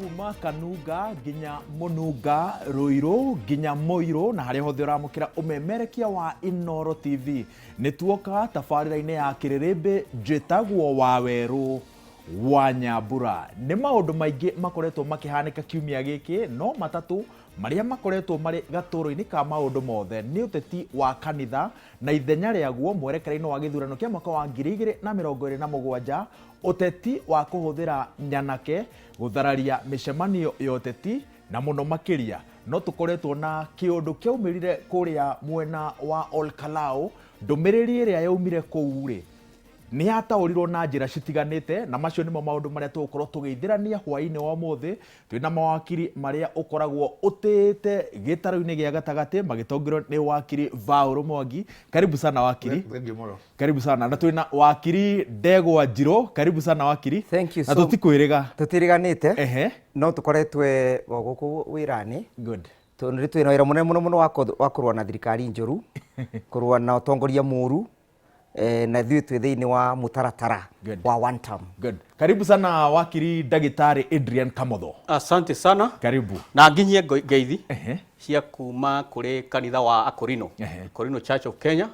Kuma Kanunga nginya Mũnunga, Ruiru nginya Mũirũ na harĩa hothe ũramũkĩra ũmemerekia wa Inooro TV. Nĩ tuoka tabarĩra-inĩ ya Kĩrĩrĩmbĩ, njĩtagwo Wawerũ wa Nyambura. Nĩ maũndũ maingĩ makoretwo makĩhanĩka kiumia gĩkĩ, no matatũ marĩa makoretwo marĩ gatũrũ-inĩ ka maũndũ mothe nĩ ũteti wa kanitha na ithenya rĩaguo mwerekera-inĩ wa gĩthurano kĩa mwaka wa 2027, ũteti wa kũhũthĩra nyanake gũthararia mĩcemanio ya ũteti na mũno makĩria no tũkoretwo na kĩũndũ kĩaumĩrire kũrĩa mwena wa Olkalau. Ndũmĩrĩri ĩrĩa yaumire kũu rĩ, nĩ yataũrirwo na njĩra citiganĩte, na macio nĩmo maũndũ marĩa tũgũkorwo tũgĩithĩrania hwaĩ-inĩ wa ũmũthĩ. Twĩna mawakiri marĩa ũkoragwo ũtĩĩte gĩtarũ-inĩ gĩa gatagatĩ magĩtongorio nĩ wakiri Vaũrũ Mwangi. Karibu sana wakiri. Thank you mũno. Karibu sana. Na twĩna wakiri Ndegwa Njirũ. Karibu sana wakiri. Thank you Na so tũtikwĩrĩga. Tũtirĩganĩte. No tũkoretwe o gũkũ wĩra-inĩ. Good. Tondũ nĩ twĩna wĩra mũnene mũno mũno wa kũrũa na thirikari njũru, kũrũa na ũtongoria mũru, na ithuĩ twĩ thĩinĩ wa mũtaratara Good. wa one term. Good. Karibu sana wakiri Ndagĩtarĩ Adrian Kamotho. Asante sana. Karibu. Na nginyie ngeithi cia kuma kũrĩ kanitha wa Akorino. Akorino Church of Kenya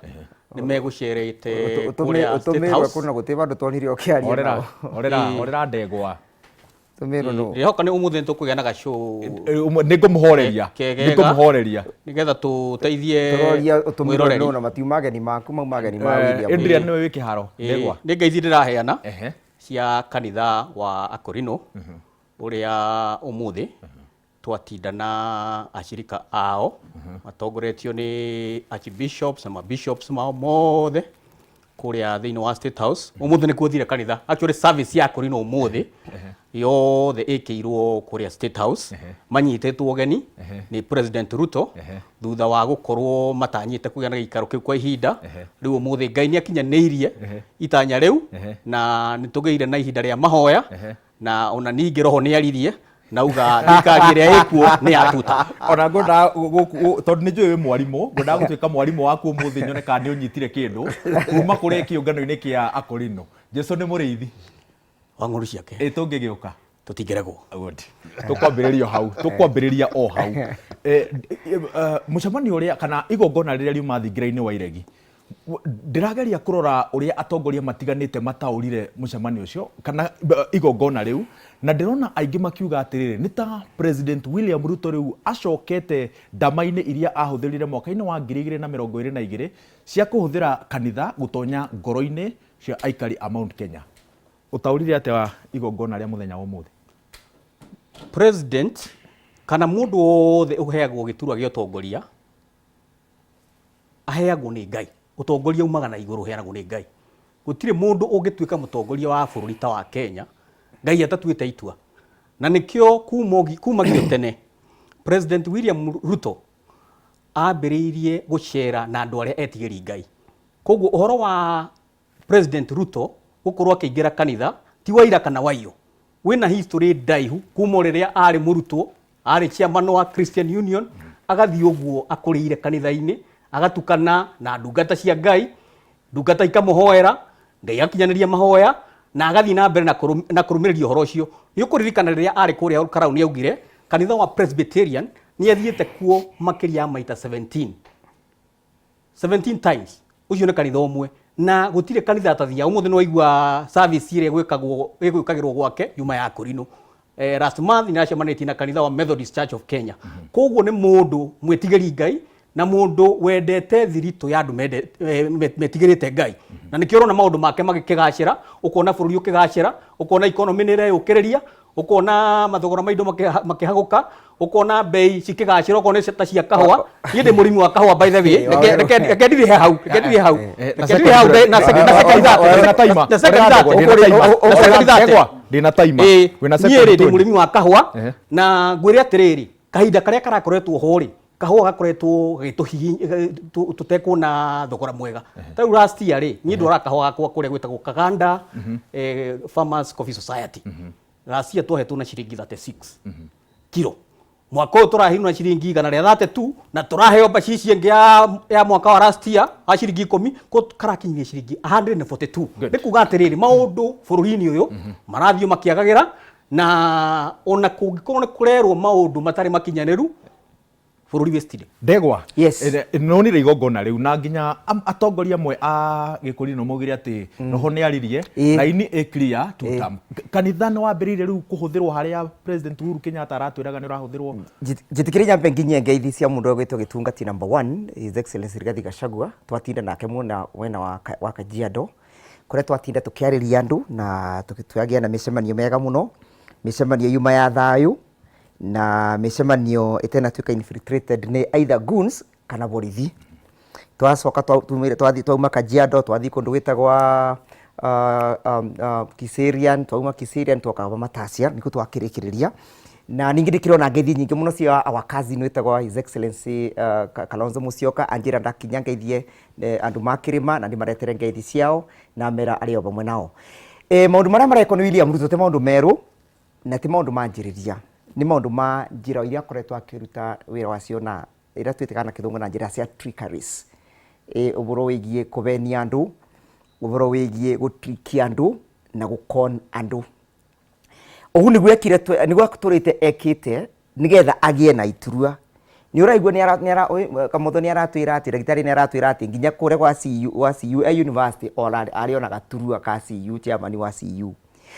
nĩ megũcerete kũrĩa State Ũtũmĩrwo House. kũndũ na gũtirĩ vandũ twonire ũkĩaria Orera, nao. orera, orera ndegwa. Tũmĩrwo nũ. Ndĩrehoka nĩ ũmũthĩ nĩ tũkũgĩa na gacũ Nĩ ngũmũhoreria. Kegega. Nĩ ngũmũhoreria. Nĩgetha tũteithie Tũroria ũtũmĩrwo mwĩroreri. nũ na matiuma ageni maku mauma ageni ma William. Adrian nĩwe wĩ kĩharo. Ndegwa. Nĩ ngeithi ndĩraheana cia kanitha wa Akorino ũrĩa ũmũthĩ twatinda na acirika ao matongoretio nĩ archbishops na mabishops mao mothe kũrĩa thĩinĩ wa State House. Ũmũthĩ nĩkuo thire kanitha. Actually service ya Akorino ũmũthĩ yothe ĩkĩirwo kũrĩa State House, manyitĩtwo ũgeni nĩ President Ruto thutha wa gũkorwo matanyĩte kũgĩa na gĩikaro kĩu kwa ihinda. Rĩu ũmũthĩ Ngai nĩ akinyanĩirie itanya rĩu na nĩ tũgĩire na ihinda rĩa mahoya na ona ningĩ roho nĩ aririe na uga thirikari ĩrĩa ĩkuo nĩ yatuta. Ona ngwendaga tondũ nĩ njũĩ wĩ mwarimũ, ngwendaga gũtuĩka mwarimũ waku ũmũthĩ nyone kana nĩ ũnyitire kĩndũ kuma kũrĩ kĩũngano-inĩ kĩa Akorino. Jesu nĩ mũrĩithi wa ng'ondu ciake. Ĩ tũngĩgĩũka tũtingĩregwo. Good. Tũkwambĩrĩria hau, tũkwambĩrĩria o hau. Mũcemanio ũrĩa kana igongona rĩrĩa riuma thingira-inĩ wa Iregi, ndĩrageria kũrora ũrĩa atongoria matiganĩte mataũrire mũcemanio ũcio kana igongona rĩu, na ndĩrona aingĩ makiuga atĩrĩrĩ, nĩ ta President William Ruto rĩu acokete ndama-inĩ iria ahũthĩrire mwaka-inĩ wa 2022 cia kũhũthĩra kanitha gũtonya ngoro-inĩ cia aikari a Mount Kenya. Ũtaũrire atĩa igongona rĩa mũthenya wa ũmũthĩ? President kana mũndũ wothe ũheagwo gĩturwa gĩa ũtongoria aheagwo nĩ Ngai. Ũtongoria umaga na igũrũ, ũheanagwo nĩ Ngai. Gũtirĩ mũndũ ũngĩtuĩka mũtongoria wa bũrũri ta wa Kenya Ngai atatuĩte itua. Na nĩkĩo kumagio tene President William Ruto ambĩrĩirie gũcera na andũ arĩa etigĩri Ngai. Koguo ũhoro wa President Ruto gũkorwo akĩingĩra kanitha ti waira kana waiyũ. Wĩna history ndaihu kuma o rĩrĩa arĩ mũrutwo, arĩ chairman wa Christian Union, agathiĩ ũguo akũrĩire kanitha-inĩ, agatukana na ndungata cia Ngai, ndungata ikamũhoera, Ngai agakinyanĩria mahoya, na agathiĩ na mbere na kũrũmĩrĩria ũhoro ũcio. Nĩ ũkũririkana rĩrĩa arĩ kũrĩa Olkalau nĩ augire kanitha wa Presbyterian nĩ athiĩte kuo makĩria ya maita 17. 17 times. Ũcio nĩ kanitha ũmwe na gũtirĩ kanitha atathiaga. Ũmũthĩ nĩ waigua service ĩrĩa ĩgwĩkagwo ĩgwĩkagĩrwo gwake yuma ya Kũrinũ. Last month nĩ acemanĩtie na kanitha wa Methodist Church of Kenya. Koguo nĩ mũndũ mwĩtigĩri Ngai na mũndũ wendete thiritũ ya andũ metigĩrĩte Ngai. Na nĩkĩo ũrona maũndũ make magĩkĩgacĩra, ũkona bũrũri ũkĩgacĩra, ũkona economy nĩ ĩreyũkĩrĩria, ũkona mathogora ma indo makĩhagũka, ũkona mbei cikĩgacĩra okorwo nĩ ta cia kahũa. Niĩ ndĩ mũrĩmi wa kahũa by the way. Reke ndirĩhe hau, reke ndirĩhe hau. Na Reke ndirĩhe hau na second na second thate. Ndĩna timer. Na second thate. Ndĩna timer. Na second thate. Ndegwa, ndĩna timer. Wĩna Niĩ second rĩ ndĩ 20. mũrĩmi wa kahũa na ngwĩre atĩrĩrĩ, kahinda karĩa karakoretwo ho rĩ, kahũa gakoretwo tũtekuona thogora mwega. Ta rĩu last year rĩ, niĩ ndwaraga kahũa gakwa kũrĩa gwĩtagwo Kaganda Farmers Coffee Society. Last year twahetwo na ciringi 36 kilo. Mwaka ũyũ tũraheirwo na ciringi igana rĩa 32 na tũraheo mbacici ĩngĩ ya mwaka wa last year wa ciringi ikũmi, koguo karakinyia ciringi 142. Good. Nĩ kuga atĩrĩrĩ, maũndũ bũrũri-inĩ ũyũ marathiĩ makĩagagĩra. Na ona kũngĩkorwo nĩ kũrerwo maũndũ matarĩ makinyanĩru, bũrũri wĩ steady. Ndegwa. Yes. Nonire igongona rĩu na nginya atongoria amwe a gĩkũrinũ maugire atĩ roho nĩ aririe. Raini ĩ clear two term. Kanitha nĩ wambĩrĩirie rĩu kũhũthĩrwo harĩa President Uhuru Kenyatta aratwĩraga nĩ ũrahũthĩrwo. Njĩtĩkĩrie nyambe nginyie ngeithi cia mũndũ ũgwĩtwo gĩtungati number one, His Excellency Rigathi Gachagua. Twatinda nake mwena mwena wa Kajiado, kũrĩa twatinda tũkĩarĩria andũ na twagĩa na mĩcemanio mĩega mũno, mĩcemanio yuma ya thayũ na mĩcemanio ĩtenatuĩka infiltrated nĩ either goons kana borithi. Twacoka twathiĩ twauma Kajiado, twathiĩ kũndũ gwĩtagwo Kiserian, twauma Kiserian twoka Matasia, nĩkuo twakĩrĩkĩrĩria. Na ningĩ ndĩkĩrona ngeithi nyingĩ mũno cia our cousin wĩtagwo His Excellency Kalonzo Musyoka, anjĩra ndakinya ngeithie andũ ma kĩrĩma na ndĩmaretere ngeithi ciao na mera arĩ o vamwe nao. Maũndũ marĩa marekwo nĩ William Ruto ti maũndũ merũ na ti maũndũ manjĩrĩria, nĩ maũndũ ma njĩra iria akoretwo akĩruta wĩra wacio na ĩrĩa twĩtaga na kĩthũngũ na njĩra cia trickeries. Ũhoro wĩgiĩ kũbenia andũ, ũhoro wĩgiĩ gũtrikia andũ na gũkon andũ. Ũguo nĩguo ekire, nĩguo atũrĩte ekĩte nĩgetha agĩe na iturwa. Nĩ ũraigua Kamotho nĩ aratwĩra atĩ, ndagĩtarĩ nĩ aratwĩra atĩ nginya kũrĩa gwa CU, gwa CU, e university ona arĩ ona gaturwa ka CU, chairman wa CU.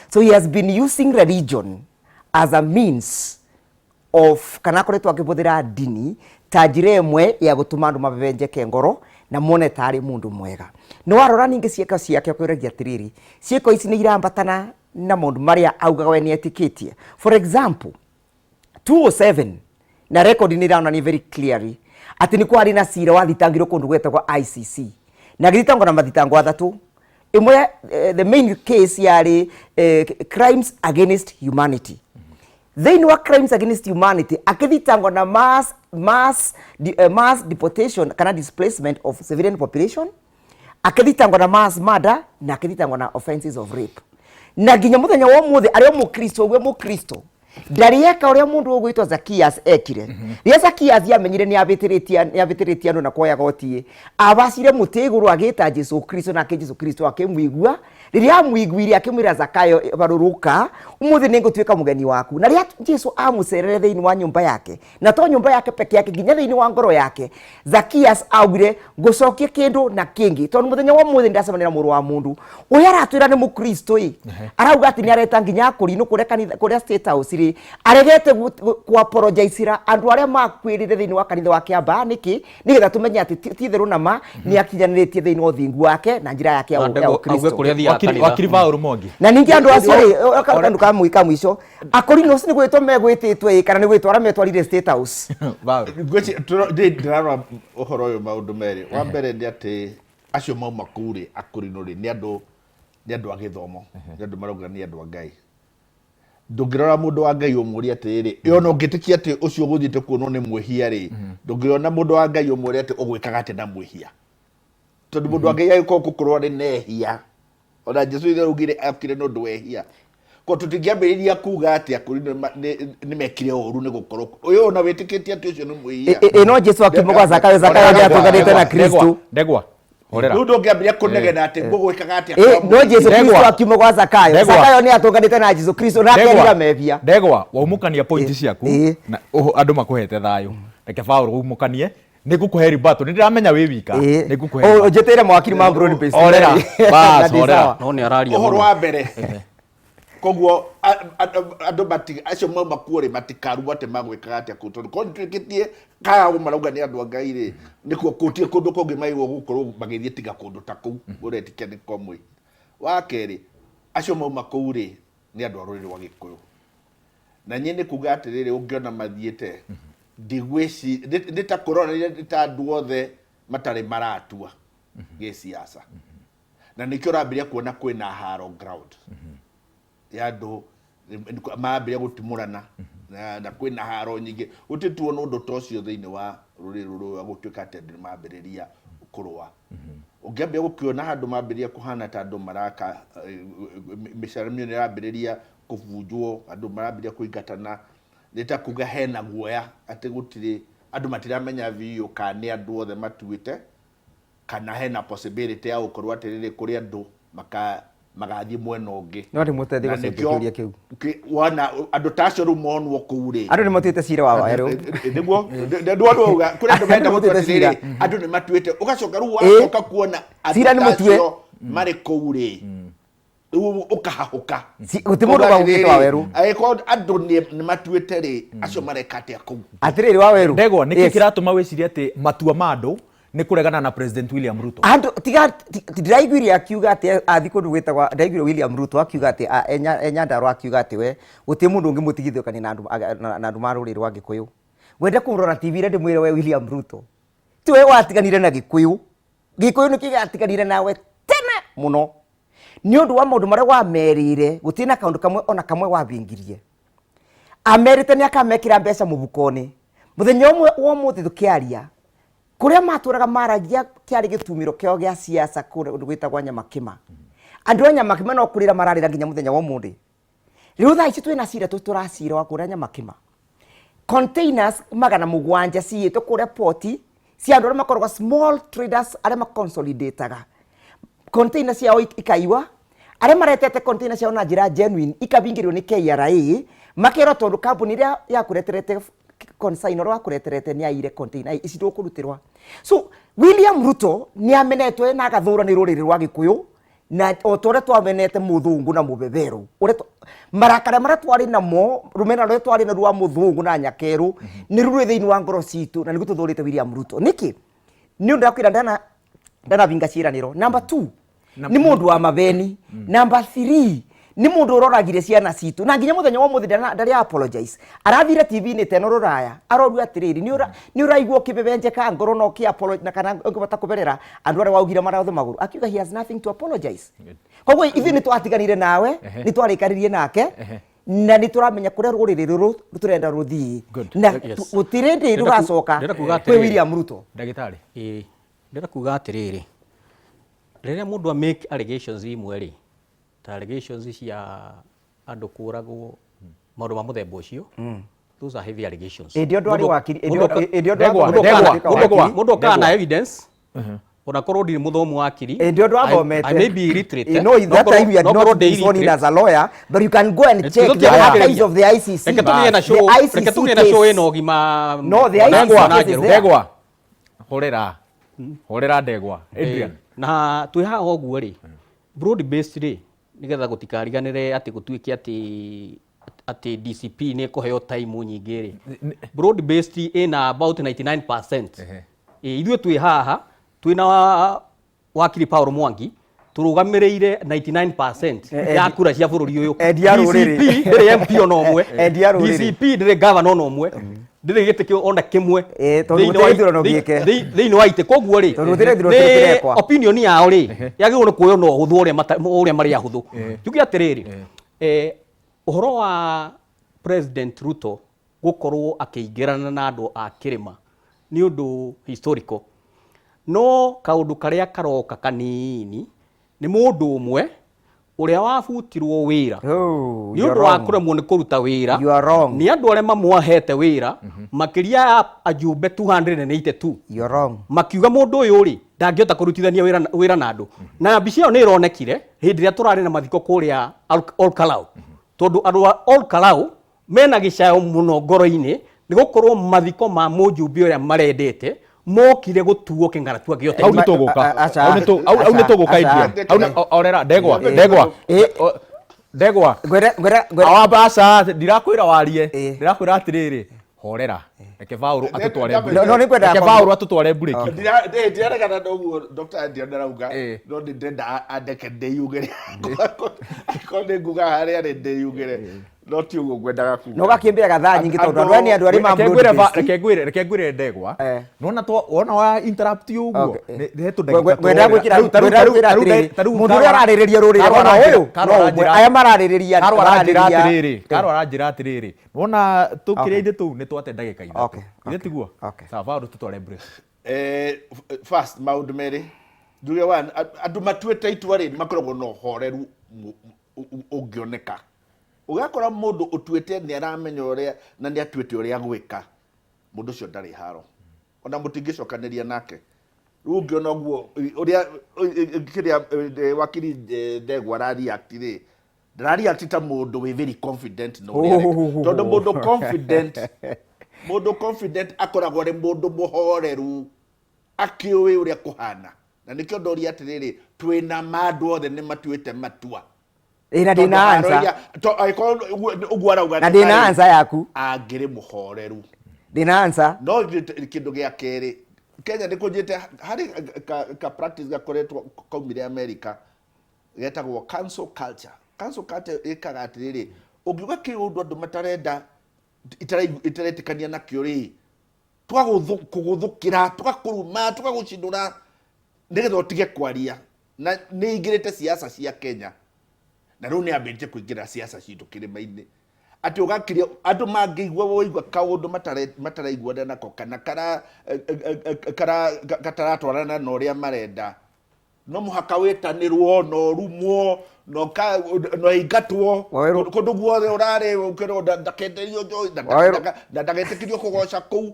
So he has been using religion as a means of, kana akoretwo akĩhũthĩra ndini ta njĩra ĩmwe ya gũtũma andũ mabebenjeke ngoro na mone ta arĩ mũndũ mwega. Nĩ warora ningĩ ciĩko ciake ũkwĩragia atĩrĩrĩ, ciĩko ici nĩ irambatana na maũndũ marĩa augaga we nĩ etĩkĩtie. For example, 207 na record nĩ ironania very clearly atĩ nĩ kwarĩ na cira wathitangirwo kũndũ gwetagwo ICC, na gĩthitangwo na mathitango athatũ. Ĩmwe, the main case yarĩ crimes against humanity. Thĩinĩ wa crimes against humanity akĩthitangwo na mass deportation kana displacement of civilian population, akĩthitangwo na mass murder, na akĩthitangwo na offenses of rape. Na nginya mũthenya wa ũmũthĩ arĩ o mũkristo, ũguo mũkristo ndarĩ eka ũrĩa mũndũ ũgwĩtwo Zacchaeus ekire. Rĩrĩa Zacchaeus amenyire nĩ abĩtĩrĩtie andũ na kuoya goti, abacire mũtĩ igũrũ agĩta Jesu Kristo, nake Jesu Kristo akĩmũigua. Rĩrĩa amũiguire akĩmwĩra, Zakayo, barũrũka, ũmũthĩ nĩ ngũtuĩka mũgeni waku. Na rĩrĩa Jesu amũcerere thĩinĩ wa nyũmba yake, na to nyũmba yake peke yake, nginya thĩinĩ wa ngoro yake, Zacchaeus augire, ngũcokia kĩndũ na kĩngĩ, tondũ mũthenya wa ũmũthĩ ndacemania na mũrũ wa mũndũ ũrĩa aratwĩra nĩ mũkristo ĩ, arauga atĩ nĩ areta nginya akũrinũ kũrĩa kanitha, kũrĩa State House rĩ, aregete kũ-apologizera andũ arĩa makuĩrĩre thĩinĩ wa kanitha wa Kĩambaa. Nĩkĩ? Nĩgetha tũmenye atĩ ti itherũ na ma nĩ akinyanĩrĩtie thĩinĩ wa ũthingu wake na njĩra yake ya Na ya auge ũkristo. kũrĩa athiaga kanitha. Wakiri Paul Mwangi. Na ningĩ andũ acio rĩ, kandũ ka mũico, akũrinũ nĩ gwĩtwo megwĩtĩtwo ĩ, kana nĩ gwĩtwara metwarire State House. Paul. Ndĩrarora ũhoro ũyũ maũndũ merĩ. Wa mbere nĩ atĩ acio mauma kũu rĩ, akũrinũ rĩ, nĩ andũ a gĩthomo, nĩ andũ marauga nĩ andũ a Ngai. Ndũngĩrora mũndũ wa Ngai ũmũrie atĩrĩrĩ, ĩ ona ũngĩtĩkia atĩ ũcio ũgũthiĩte kuonwo nĩ mwĩhia rĩ, ndũngĩona mũndũ wa Ngai ũmwĩre atĩ ũgwĩkaga atĩa na mwĩhia, tondũ mũndũ wa Ngai agĩkorwo gũkorwo arĩ na ehia, ona Jesu ithe augire okire nĩ ũndũ wa ehia. Ko tũtingĩambĩrĩria kuga atĩ akũrinũ nĩ mekire ũru nĩ gũkorwo ũyũ ona wĩtĩkĩtie atĩ ũcio nĩ mwĩhia. Ĩ no Jesu akiuma gwa Zakayo, Zakayo nĩ atũnganĩte na Kristo. Ndegwa, horera. Rĩu ndũngĩambĩrĩria kũnegena atĩ ngũgwĩkaga atĩa kwa No Jesu Ndegwa. Kristo akiuma gwa Zakayo, Ndegwa. Zakayo nĩ atũnganĩte na Jesu Kristo na akerira mehia. Ndegwa, waumũkania pointi ciaku na andũ makũhete thayũ. Reke Paul umũkanie, nĩ ngũkũhe ribato, nĩ ndĩramenya wĩ wika, nĩ ngũkũhe Oh, ribato. njĩtĩire mawakiri ma broad based. Orera. Bas, Na ndĩ orera. sawa. No nĩ araria Ũhoro mũno. wa mbere, koguo andũ acio mauma kuo rĩ, matikarumwo atĩ magwĩkaga atĩa kũu, tondũ korwo nĩtwĩkĩtie kaya marauga nĩ andũ a Ngai rĩ, nĩkuo gũtirĩ kũndũ kũngĩ magĩrĩirwo gũkorwo magĩthiĩ tiga kũndũ ta kũu ũretĩkia nĩ kwa mwĩhia. Wa kerĩ, acio mauma kũu rĩ, nĩ andũ a rũrĩrĩ rwa Gĩkũyũ, na niĩ nĩ kuga atĩrĩrĩ, ũngĩona mathiĩte ndigwĩci nĩ ta kũronania nĩ ta andũ othe matarĩ maratua gĩciaca, na nĩkĩo ũrambĩrĩria kuona kwĩna haro ground ya andũ marambĩrĩria gũtimũrana na kwĩna haro nyingĩ. Gũtirĩ tuona ũndũ ta ũcio thĩinĩ wa rũrĩrĩ rũrũ wa gũtuĩka atĩ andũ nĩ mambĩrĩria kũrũa. Ũngĩambĩrĩria gũkĩona handũ mambĩrĩria kũhana ta andũ maraka mĩcemanio nĩ ĩrambĩrĩria kũbunjwo, andũ marambĩrĩria kũingatana, nĩ ta kuga hena guoya atĩ gũtirĩ andũ matiramenya biũ kana nĩ andũ othe matuĩte kana hena possibility ya gũkorwo atĩrĩrĩ kũrĩ andũ maka Magathiĩ mwena ũngĩ. No ndĩmũteithie Na gũcokia nĩkĩo kĩũria kĩu. Wona andũ ta acio rĩu monwo kũu rĩ, Andũ nĩ matuĩte cira wa Wawerũ. Nĩguo ndwauga kũrĩ andũ menda Andũ gũtua matuĩte cira. atĩrĩrĩ, andũ nĩ matuĩte, ũgacoka rĩu Ĩ. wacoka kuona andũ Cira nĩ ta mũtue. acio marĩ kũu rĩ, rĩu ũkahahũka. Gũtirĩ mũndũ Ũgauga waugĩte atĩrĩrĩ, Wawerũ. Angĩkorwo andũ nĩ matuĩte rĩ, acio mareka atĩa kũu? Atĩrĩrĩ Wawerũ. Ndegwa, nĩkĩ Yes. kĩratũma wĩcirie atĩ matua ma andũ nĩ kũregana na President William Ruto? Andũ tiga ndĩraiguire akiuga atĩ athi kũndũ gwĩtagwa, ndĩraiguire William Ruto akiuga atĩ e Nyandarua akiuga atĩ we gũtirĩ mũndũ ũngĩmũtigithũkania na andũ na andũ ma rũrĩrĩ rwa Gĩkũyũ. Ngwenda kũmũrora TV ĩrĩa ndĩmwĩre we William Ruto, ti we watiganire na Gĩkũyũ. Gĩkũyũ nĩkĩo gĩatiganire nawe tene mũno. Nĩ ũndũ wa maũndũ marĩa wamerĩire, gũtirĩ na kaũndũ kamwe ona kamwe wabingirie. Amerite nĩ akamekĩra mbeca mũhuko-inĩ. Mũthenya ũmwe wa ũmũthĩ tũkĩaria, kũrĩa matũraga maragia kĩarĩ gĩtumĩro kĩao gĩa siasa kũndũ gwĩtagwo Nyamakĩma. Andũ a Nyamakĩma no kũrĩra mararĩra nginya mũthenya wa ũmũthĩ. Rĩu thaa ici twĩna cira tũracira wa kũrĩa Nyamakĩma. Containers 700 ciyĩtwo kũrĩa poti cia andũ arĩa makoragwo small traders arĩa maconsolidataga. Container ciao ikaiwa, arĩa maretete container ciao na njĩra genuine ikabingĩrio nĩ KRA, makerwo tondũ kambuni ĩrĩa yakũreterete consign ũrĩa wakũreterete nĩ aiyire container ici ndũkũrutĩrwa. So William Ruto nĩ amenetwe na agathũũrwo nĩ rũrĩrĩ rwa Gĩkũyũ, na o ta ũrĩa twamenete mũthũngũ na mũbeberũ, ũrĩa marakara marĩa twarĩ namo, rũmena rũrĩa twarĩ naruo rwa mũthũngũ na nyakerũ, nĩ rũrĩ thĩinĩ wa ngoro citũ, na nĩguo tũthũrĩte William Ruto. Nĩkĩ? Nĩ ũndũ ndakwĩra ndanabinga ciĩranĩro. Number 2, nĩ mũndũ wa mabeni. Number 3, nĩ mũndũ ũroragire ciana citũ, na nginya mũthenya wa ũmũthĩ ndarĩ apologize. Arathire TV-inĩ ta ĩno rũraya, arorua atĩrĩrĩ, nĩ ũraigua ũkĩbebenjeka ngoro na ũkĩ apologize, na kana ũngĩhota kũberera andũ arĩa waugire maraothe magũrũ. Akiuga he has nothing to apologize. Koguo ithuĩ nĩ twatiganire nawe, nĩ twarĩkanirie nake, na nĩ tũramenya kũrĩa rũrĩrĩ rũrũ tũrenda rũthiĩ. Good. Na Yes. gũtirĩ hĩndĩ rũgacoka Ndĩrenda kuga kwĩ atĩrĩrĩ. William Ruto. Ndagĩtarĩ. Ĩĩ, ndĩrenda kuga atĩrĩrĩ, rĩrĩa mũndũ a make allegations imwe rĩ, ta allegations cia andũ kũragwo, maũndũ ma mũthemba ũcio, those are heavy allegations. Ĩndĩ ũndũ arĩ wakiri, ĩndĩ ũndũ Ndegwa, athomete Ndegwa, atuĩka wakiri. Ndegwa. Mũndũ okaga na Ndegwa. evidence, onakorwo ndirĩ mũthomu wa akiri, Ĩndĩ ũndũ athomete. I may be illiterate, You know, that time you had no not korwo ndĩ been sworn in illiterate. as a lawyer, but you can go and Reke check the tũthiĩ archives of the ICC. Reke tũgĩe na The show, ICC reke tũgĩe na show case. ĩna ũgima No, the wa ICC Ndegwa, case is there. Ndegwa. Horera. Horera Ndegwa. Adrian. Na twĩ haha ũguo rĩ, broad based rĩ, nĩgetha gũtikariganĩre atĩ gũtuĩke atĩ DCP nĩ ĩkũheo time nyingĩ rĩ. Broad based ĩna about 99%. Ithuĩ twĩ haha twĩna wakiri Paul Mwangi tũrũgamĩrĩire 99% ya kura cia bũrũri ũyũ. Endia rũrĩrĩ. DCP ndĩrĩ MP ona ũmwe. Endia rũrĩrĩ. DCP ndĩrĩ governor ona ũmwe. Ndĩrĩ gĩtĩ kĩu ona kĩmwe. Tondũ Thĩinĩ gũtirĩ wa ithurano gĩke. thĩinĩ wa itĩ. Koguo rĩ, Tondũ gũtirĩ ithurano nĩ kĩrekwa. opinion yao rĩ, yagĩrĩirwo nĩ kuoywo na ũhũthũ ũrĩa marĩ ahũthũ. Njuge atĩrĩrĩ, ũhoro wa President Ruto gũkorwo akĩingĩrana na andũ a kĩrĩma nĩ ũndũ historical. No kaũndũ karĩa karoka kanini nĩ mũndũ ũmwe ũrĩa wabutirwo wĩra. Oh, Nĩ you're ũndũ wa wrong. kũremwo nĩ kũruta wĩra. You are wrong. Nĩ andũ arĩa mamwahete wĩra, makĩria ya ajumbe 282. You are wrong. Makiuga mũndũ ũyũ rĩ, ndangĩhota kũrutithania wĩra na andũ. Na mbica ĩyo nĩ ĩronekire hĩndĩ ĩrĩa tũrarĩ na mathiko kũrĩa Ol Kalou. Tondũ andũ a Ol Kalou mena gĩcayo mũno ngoro-inĩ nĩ gũkorwo mathiko ma mũjumbe ũrĩa marendete mokire gũtuo kĩng'aratua gĩothe. Hau nĩ tũgũka. Aca, Hau nĩ tũgũka, aca. Adrian. Hau nĩ, orera, Ndegwa, Ndegwa. Ndegwa. Ngwĩre, ngwĩre, ngwĩre. Awa, aca, ndirakwĩra warie. Ndirakwĩra atĩrĩrĩ, horera. Reke Paul atũtware No, no, nĩngwendaga Reke kwambia- Paul atũtware mburĩki. Ndiraregana na ũguo Dr. Adrian arauga, no nĩ ndĩrenda andeke ndĩyugĩre. Angĩkorwo nĩ nguga harĩa rĩ ndĩyugĩre. No ti ũguo ngwendaga kuga. No gakĩmbĩraga thaa nyingĩ tondũ andũ aya nĩ andũ arĩa ma Reke ngwĩre broad-based. reke ngwĩre Ndegwa. Eh. Nona wona wa interrupt ũguo. Okay. Nĩ he tũndagĩka Ngwenda tũrorera. gwĩkĩra Rĩu, tarĩu, ngwenda tarĩu, gwĩkĩra tarĩu, atĩrĩrĩ, tarĩu mũndũ ũrĩa ararĩrĩria rũrĩrĩ Karo ona ũyũ, Karo no ũmwe. Aya mararĩrĩria, Karo aranjĩra mararĩrĩria. atĩrĩrĩ, Karo aranjĩra atĩrĩrĩ. Wona tũkĩrĩa-inĩ tũu nĩ twate ndagĩka ithatũ. Okay, Githĩ tiguo? okay. Sawa, Paul tũtware break. First maũndũ merĩ. Njuge one, andũ matuĩte itua rĩ, makoragwo na ũhoreru ũngĩoneka. Ũgakora mũndũ ũtuĩte nĩ aramenya ũrĩa na nĩ atuĩte ũrĩa gwĩka, mũndũ ũcio ndarĩ haro. Ona mũtingĩcokanĩria nake. Rĩu ũngĩona ũguo ũrĩa kĩrĩa wakiri Ndegwa arareact rĩ, ndarareact ta mũndũ wĩ very confident na ũrĩa areka. Tondũ mũndũ confident, mũndũ confident akoragwo arĩ mũndũ mũhoreru, akĩũĩ ũrĩa kũhana. Na nĩkĩo ndoria atĩrĩrĩ, twĩna ma andũ othe nĩ matuĩte matua. Ĩ, na ndĩna answer. Angĩkorwo ũguo arauga Na ndĩna answer yaku. Angĩrĩ mũhoreru. Ndĩna answer. No kĩndũ gĩa kerĩ, Kenya nĩ kũnjĩte harĩ ka practice gakoretwo kaumire America getagwo cancel culture. Cancel culture ĩkaga atĩrĩrĩ, ũngiuga kĩũndũ andũ matarenda itaretĩkania nakĩo rĩ, tũgakũgũthũkĩra, tũgakũruma, tũgagũcinũra nĩgetha ũtige kwaria. Na nĩ ingĩrĩte siasa cia Kenya, na rĩu nĩ ambĩrĩtie kũingĩra siasa citũ kĩrĩma-inĩ, atĩ ũgakiria andũ mangĩigua waigua kaũndũ mataraiguana nako kana kara gataratwarana na ũrĩa marenda, no mũhaka wĩtanĩrwo na ũrumwo na ũingatwo Wawerũ. kũndũ guothe ũrarĩ, ũkerwo ndakenderio njohi na Wawerũ. na ndagetĩkĩrio kũgoca kũu,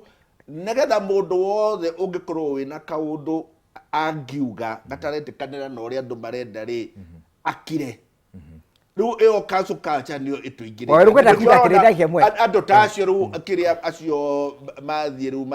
nĩgetha mũndũ wothe ũngĩkorwo wĩna kaũndũ angiuga gataretĩkanĩra na ũrĩa andũ marenda rĩ, akire. Rĩu ĩyo cancel culture nĩyo ĩtũingĩrĩte. Wawerũ, ngwenda Nĩkĩo kuga atĩrĩ, ũrona ndagĩka ĩmwe. Andũ ta acio rĩu kĩrĩa acio mathiĩ rĩu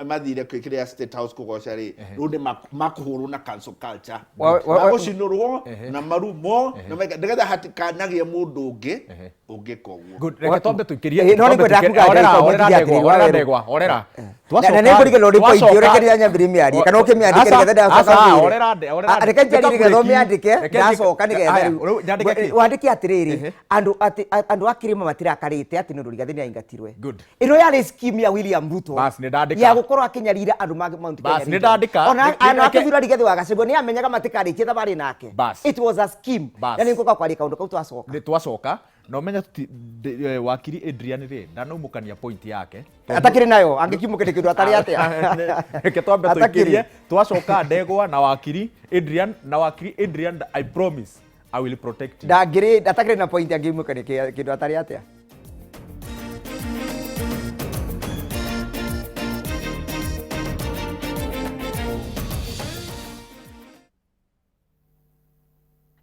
mathire kĩrĩa State House kũgoca rĩ, rĩu nĩ makũhũrwo na cancel culture, magũcinũrwo na marumo na nĩgetha hatikanagĩe mũndũ ũngĩ ũngĩka ũguo. Good. Reke twambe tũikĩrie. Ĩ, no nĩ ngwenda kuga Horera, ndagĩka ĩmwe horera, nginya Ndegwa, atĩrĩ, horera, Wawerũ. Ndegwa, horera. Na nĩ ngũriganĩrwo nĩ point, ũreke nyambĩrĩrie mĩario, kana ũkĩmĩandĩke nĩgetha ndacoka Aca, ngwĩre. horera, horera. Ah, reke njarie nĩgetha Nĩka ũmĩandĩke, Reke ndacoka nĩgetha Aya, rĩu. rĩu nyandĩke kĩ? Wandĩke atĩrĩrĩ, andũ atĩ andũ a kĩrĩma matirakarĩte atĩ nĩ ũndũ Rigathĩ nĩ aingatirwe. Good. Ĩno yarĩ scheme ya William Ruto Bas, nĩ ndandĩka. ya gũkorwo akĩnyarira andũ ma Mount Kenya Bas, nĩ region. ndandĩka. Ona ona akĩthura Rigathĩ wa Gachagua nĩ amenyaga matikarĩkie thabarĩ nake. Bas. It was a scheme. Bas. Na nĩ ngũka kwaria kaũndũ kau twacoka. Nĩ twacoka na ũmenye wakiri Adrian rĩ, ndanaumũkania point yake. Atakĩrĩ nayo angĩkiumũkĩria kĩndũ atarĩ atĩa. Reke twambe Atakĩrĩ. tũikĩrie, twacoka Ndegwa na wakiri Adrian, na wakiri Adrian, I promise I will protect you. Ndangĩrĩ atakĩrĩ na point angĩumũkĩria kĩndũ atarĩ atĩa.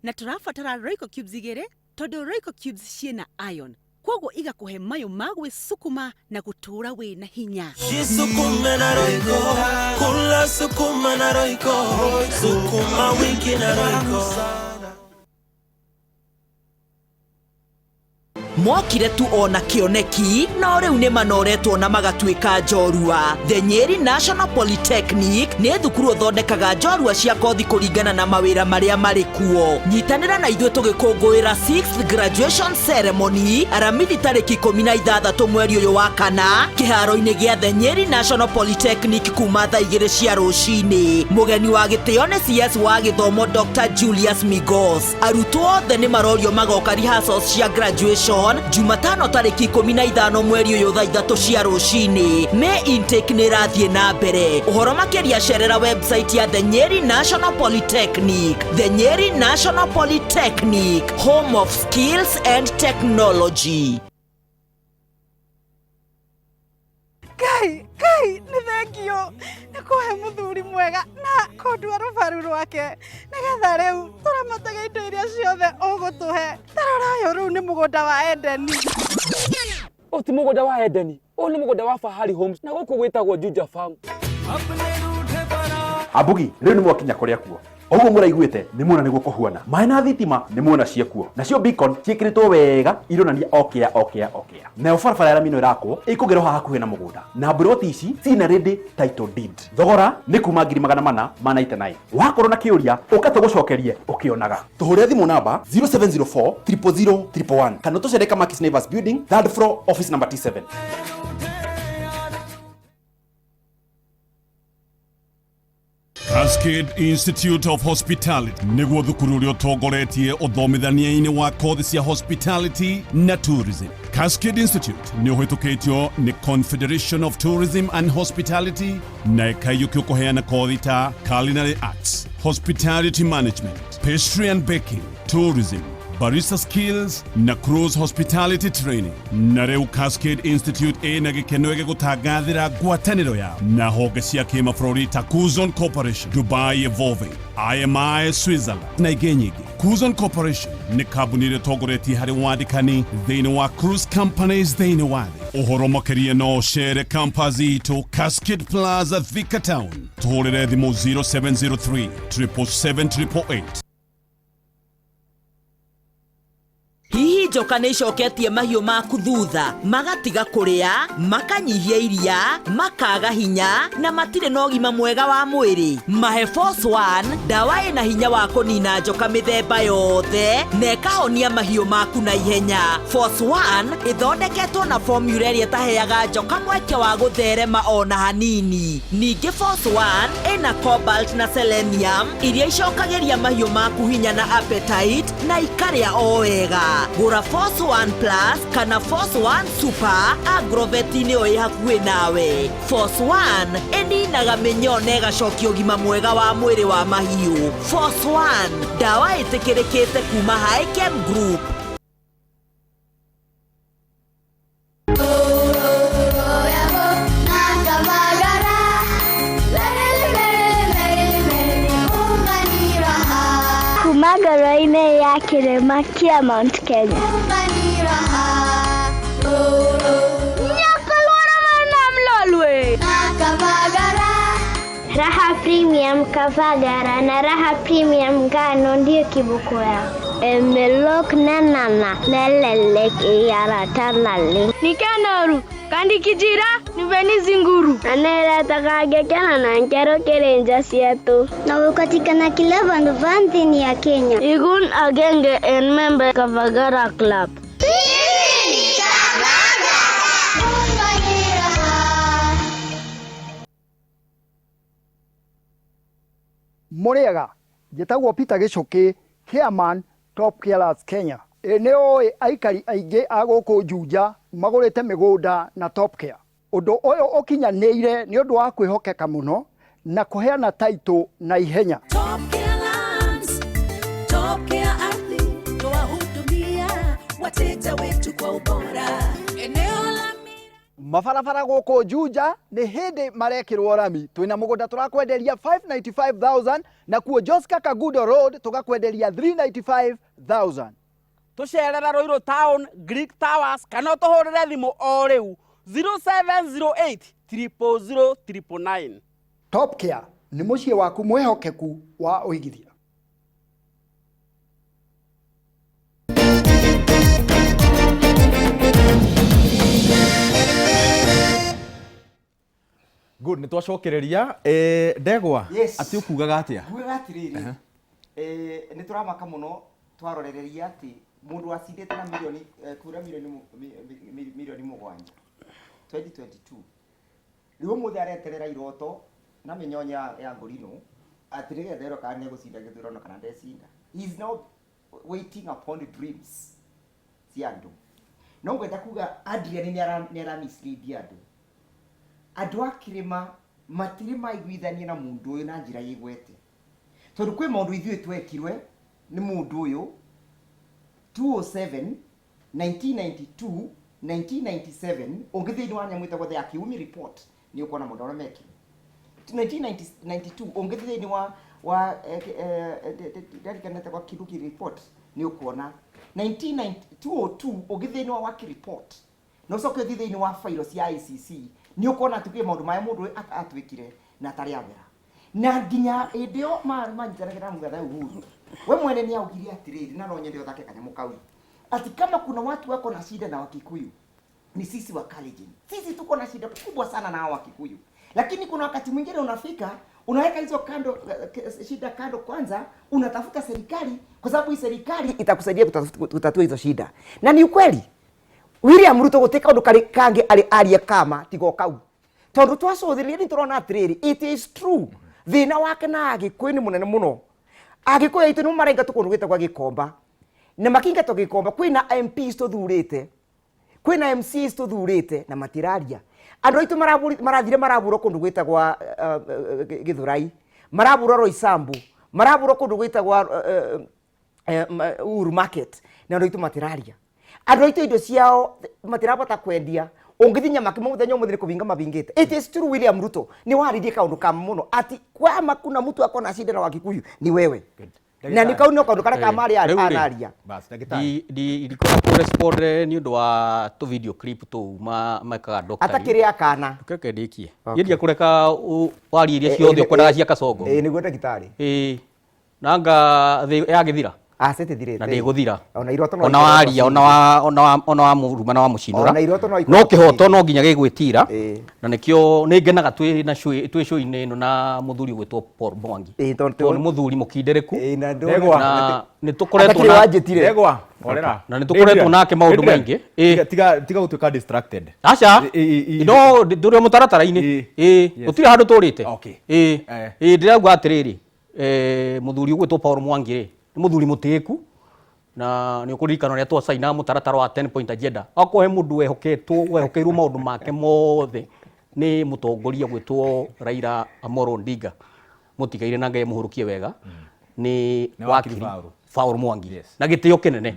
Na tũrabatara Royco cubes igĩrĩ tondũ Royco cubes ciĩna iron, koguo igakũhe mayũ ma gwĩcukuma na gũtũũra wĩna hinya. Jisukume na Royco, kula sukuma na Royco, sukuma wiki na Royco. Mokire tu ona kĩoneki, no rĩu nĩ manoretwo na magatuĩka njorua. The Nyeri National Polytechnic nĩ thukuru ũthondekaga njorua cia kothi kũringana na mawĩra marĩa marĩ kuo. Nyitanĩra na ithuĩ tũgĩkũngũĩra 6th graduation ceremony Aramithi tarĩki 16 mweri ũyũ wa kana kĩharo-inĩ gĩa The Nyeri National Polytechnic kuma thaa 2 cia rũcinĩ. Mũgeni wa gĩtĩo nĩ CS wa gĩthomo Dr. Julius Migos. Arutwo othe nĩ marorio magoka rehearsals cia graduation Jumatano tarĩki 15 mweri ũyũ thaa 3 cia rũcinĩ. May intake nĩ ĩrathiĩ na mbere. Ũhoro makĩria cerera website ya The Nyeri National Polytechnic. The Nyeri National Polytechnic, home of skills and technology. Ngai, Ngai, nĩ thengio nĩ kũhe mũthuri mwega na kũndua rũbaru rwake nĩgetha rĩu tũramatage indo iria ciothe ũgũtũhe. Tarora ũyũ rĩu nĩ mũgũnda wa Edeni. Ũyũ ti mũgũnda wa Edeni, ũyũ nĩ mũgũnda wa Fahari Homes na gũkũ gwĩtagwo Juja Farm. Ambugi rĩu nĩ mwakinya kũrĩa kuo ũguo mũraiguĩte, nĩ muona nĩguo kũhuana maĩ na thitima, nĩ muona ciekuo, nacio beacon ciĩkĩrĩtwo wega ironania okĩa okĩa okĩa, nayo barabara ya rami ĩno ĩrakwo ĩkũgerwo haha hakuhĩ na mũgũnda, na mburoti ici ciina ready title deed. Thogora nĩ kuma 499,000. Wakorwo na kĩũria, ũka tũgũcokerie ũkĩonaga. Tũhũrĩre thimũ namba 0704 000 111 kana tũcere Kamakis Neighbors Building, third floor, office number T7. Cascade Institute of Hospitality nĩguo thukuru ũrĩa ũtongoretie ũthomithania-inĩ wa kothi cia hospitality na tourism. Cascade Institute nĩ ũhĩtũkĩtio nĩ Confederation of Tourism and Hospitality na ĩkaiyũkio kũheana kothi ta culinary arts, hospitality management, pastry and baking, tourism, Barista Skills na Cruise Hospitality Training. Na rĩu Cascade Institute ĩna gĩkeno gĩgũtangathĩra ngwatanĩro yao na honge cia kĩmabũrũri ta Kuzon Corporation, Dubai Evolving, IMI Switzerland na ingĩ nyingĩ. Kuzon Corporation nĩ kambuni ĩrĩa ĩtongoretie harĩ wandĩkani thĩinĩ wa cruise companies thĩinĩ wa thĩ. Ũhoro makĩria no ũcere campus itũ Cascade Plaza, Thika Town. Tũhũrĩre thimũ 0703 777 888. Hihi njoka nĩ icoketie mahiũ maku thutha, magatiga kũrĩa, makanyihia iria, makaga hinya na matirĩ na ũgima mwega wa mwĩrĩ? Mahe Force One, ndawa ĩna hinya wa kũnina njoka mĩthemba yothe na ĩkahonia mahiũ maku na ihenya. Force One ĩthondeketwo na formula ĩrĩa ĩtaheaga njoka mweke wa gũtherema ona hanini. Ningĩ Force One ĩna cobalt na selenium iria icokagĩria mahiũ maku hinya na appetite na ikarĩa o wega. Gũra Force One Plus kana Force One Super agrovet-inĩ o ĩ hakuhĩ nawe. Force One ĩninaga mĩnyoo na ĩgacokia ũgima mwega wa mwĩrĩ wa mahiũ. Force One, ndawa ĩtĩkĩrĩkĩte kuma High Group. Kuma ngoro-inĩ ya kĩrĩma kĩa Mount Kenya. Raha Premium Kavagara na Raha Premium ngano ndiyo kiboko yao. Emelok nanana lelelek iyaratanale. Nikenoru kandi kijira niveni zinguru. Aneretagangekena na nkero kirinja cietu. Na ukatikana kila vandu va nthini ya Kenya. Igun agenge en member Kavagara Club. Mũrĩega, njĩtagwo Peter Gĩcũkĩ, chairman Top Carers Kenya. Ĩ nĩ ũĩ aikari aingĩ a gũkũ Juja magũrĩte mĩgũnda na Top Care. Ũndũ ũyũ ũkinyanĩire nĩ ũndũ wa kwĩhokeka mũno na kũheana title na ihenya. Top Care Lands, Top Care Ardhi, twahudumia wateja wetu kwa ubora. Eneo la Mabarabara gũkũ Juja nĩ hĩndĩ marekĩrwo rami. Twĩna mũgũnda tũrakwenderia 595,000 na kuo Joska Kagudo Road tũgakwenderia 395,000. Tũcerere Ruiru Town, Greek Towers kana ũtũhũrĩre thimũ o rĩu 0708 000 999. Top Care nĩ mũciĩ waku mwĩhokeku wa ũigithia. Good, nĩ twacokereria. Ndegwa. Yes. Atĩ ũkugaga atĩa? Ngugaga atĩrĩrĩ, nĩ tũramaka mũno twarorereria atĩ mũndũ wacindĩte na milioni kura milioni milioni 7 2022 rĩu ũmũthĩ areterera iroto na mĩnyonyo ya ngorino atĩ nĩgetha erwo kana nĩegũcinda gĩthurano kana ndecinda. He is now waiting upon dreams cia andũ. No ngwenda kuga Adrian nĩ ara mislead andũ. Andũ a kĩrĩma matirĩ maiguithania na mũndũ ũyũ na njĩra ĩgwete, tondũ kwĩ maũndũ ithuĩ twekirwe nĩ mũndũ ũyũ 207 1992 1997. Ũngĩ thĩinĩ wa nyamũ ĩtagwo the Akiumi Report nĩ ũkuona maũndũ marĩa mekirwe 1992. Ũngĩ thĩinĩ wa ndarikana ĩtagwo Kiruki Report nĩ ũkuona 202. Ũngĩ thĩinĩ wa Waki Report na ũcoke ũthiĩ thĩinĩ wa fairo cia ICC nĩ ũkuona atĩ kwĩ maũndũ marĩa mũndũ ũyũ atwĩkire na atarĩ abera na nginya hĩndĩ ĩyo manyitanagĩra na Mũgathe Uhuru, we mwene nĩ augire atĩrĩrĩ, na no nyende ũthake kanyamũ kau, ati kama kuna watu wako na shida na Wakikuyu ni sisi wa Kalenjin. Sisi tuko na shida kubwa sana na hawa Wakikuyu, lakini kuna wakati mwingine unafika unaweka hizo kando, shida kando kwanza, unatafuta serikali kwa sababu hii serikali itakusaidia kutatua hizo shida. Na ni ukweli William Ruto gũtirĩ kaũndũ karĩ kangĩ arĩ aria kama tiga o kau, tondũ twacũthĩrĩria nĩ tũrona atĩrĩrĩ, it is true, thĩna wake na Agĩkũyũ nĩ mũnene mũno. Agĩkũyũ aitũ nĩmo maraingatwo kũndũ gwĩtagwo Gĩkomba, na makĩingatwo Gĩkomba kwĩna MPs tũthurĩte, kwĩna MCs tũthurĩte na matiraria. Andũ aitũ marathire maraburwo kũndũ gwĩtagwo Gĩthũrai, maraburwo Roysambu, maraburwo kũndũ gwĩtagwo Uhuru Market. Na andũ aitũ matiraria, andũ aitũ indo ciao matirabota kwendia. Ũngĩthiĩ Nyamakĩ mũthenya ũmũthĩ nĩ kũvinga mavingĩte. It is true, William Ruto nĩ waririe kaũndũ kama mũno ati kwama kuna mtu akona shida na Wakikuyu ni wewe, na nĩ kau no kaũndũ karĩa kamarĩ Rĩu rĩ, anaria. Ndikora kũ respond nĩ ũndũ wa tũ video clip tũu mekaga doctor. Atakĩrĩ akana. Reke ndĩkie. Niĩ ndiekũreka warie iria ciothe ũkwendaga cia Kasongo. Ĩĩ, nĩguo ndagĩtarĩ. Ĩĩ, nanga thĩ yagĩthira. Aca, ĩtithirĩte. Na ndĩgũthira. Ona iroto no Ona ikorwo waria, ona wa mũruma na wa mũcinũra, Ona iroto no ikorwo no kĩhoto no nginya gĩgwĩtira, na nĩkĩo nĩ ngenaga twĩ na twĩ show-inĩ ĩno na mũthuri ũgwĩtwo Paul Mwangi, tondũ tondũ nĩ mũthuri mũkindereku Ndegwa. Na nĩ tũkoretwo Atakĩrĩ na wanjĩtire. Ndegwa, horera. Na nĩ tũkoretwo nake maũndũ maingĩ. Tiga, tiga, tiga gũtuĩka distracted. Aca, no ndũrĩ o mũtaratara-inĩ, ĩ, gũtirĩ handũ tũrĩte. Ĩ, ĩ, ndĩrauga atĩrĩrĩ, mũthuri ũgwĩtwo Paul Mwangi rĩ, nĩ mũthuri mũtĩĩku, na nĩ ũkũririkana ũrĩa twacaina mũtaratara wa 10 point agenda. Akorwo he mũndũ wehoketwo, wehokeirwo maũndũ make mothe nĩ mũtongoria gwĩtwo Raila Amolo Odinga mũtigaire, na Ngai amũhũrũkie wega, nĩ Nĩ wakiri wakiri Paul. Paul Mwangi, na gĩtĩo kĩnene.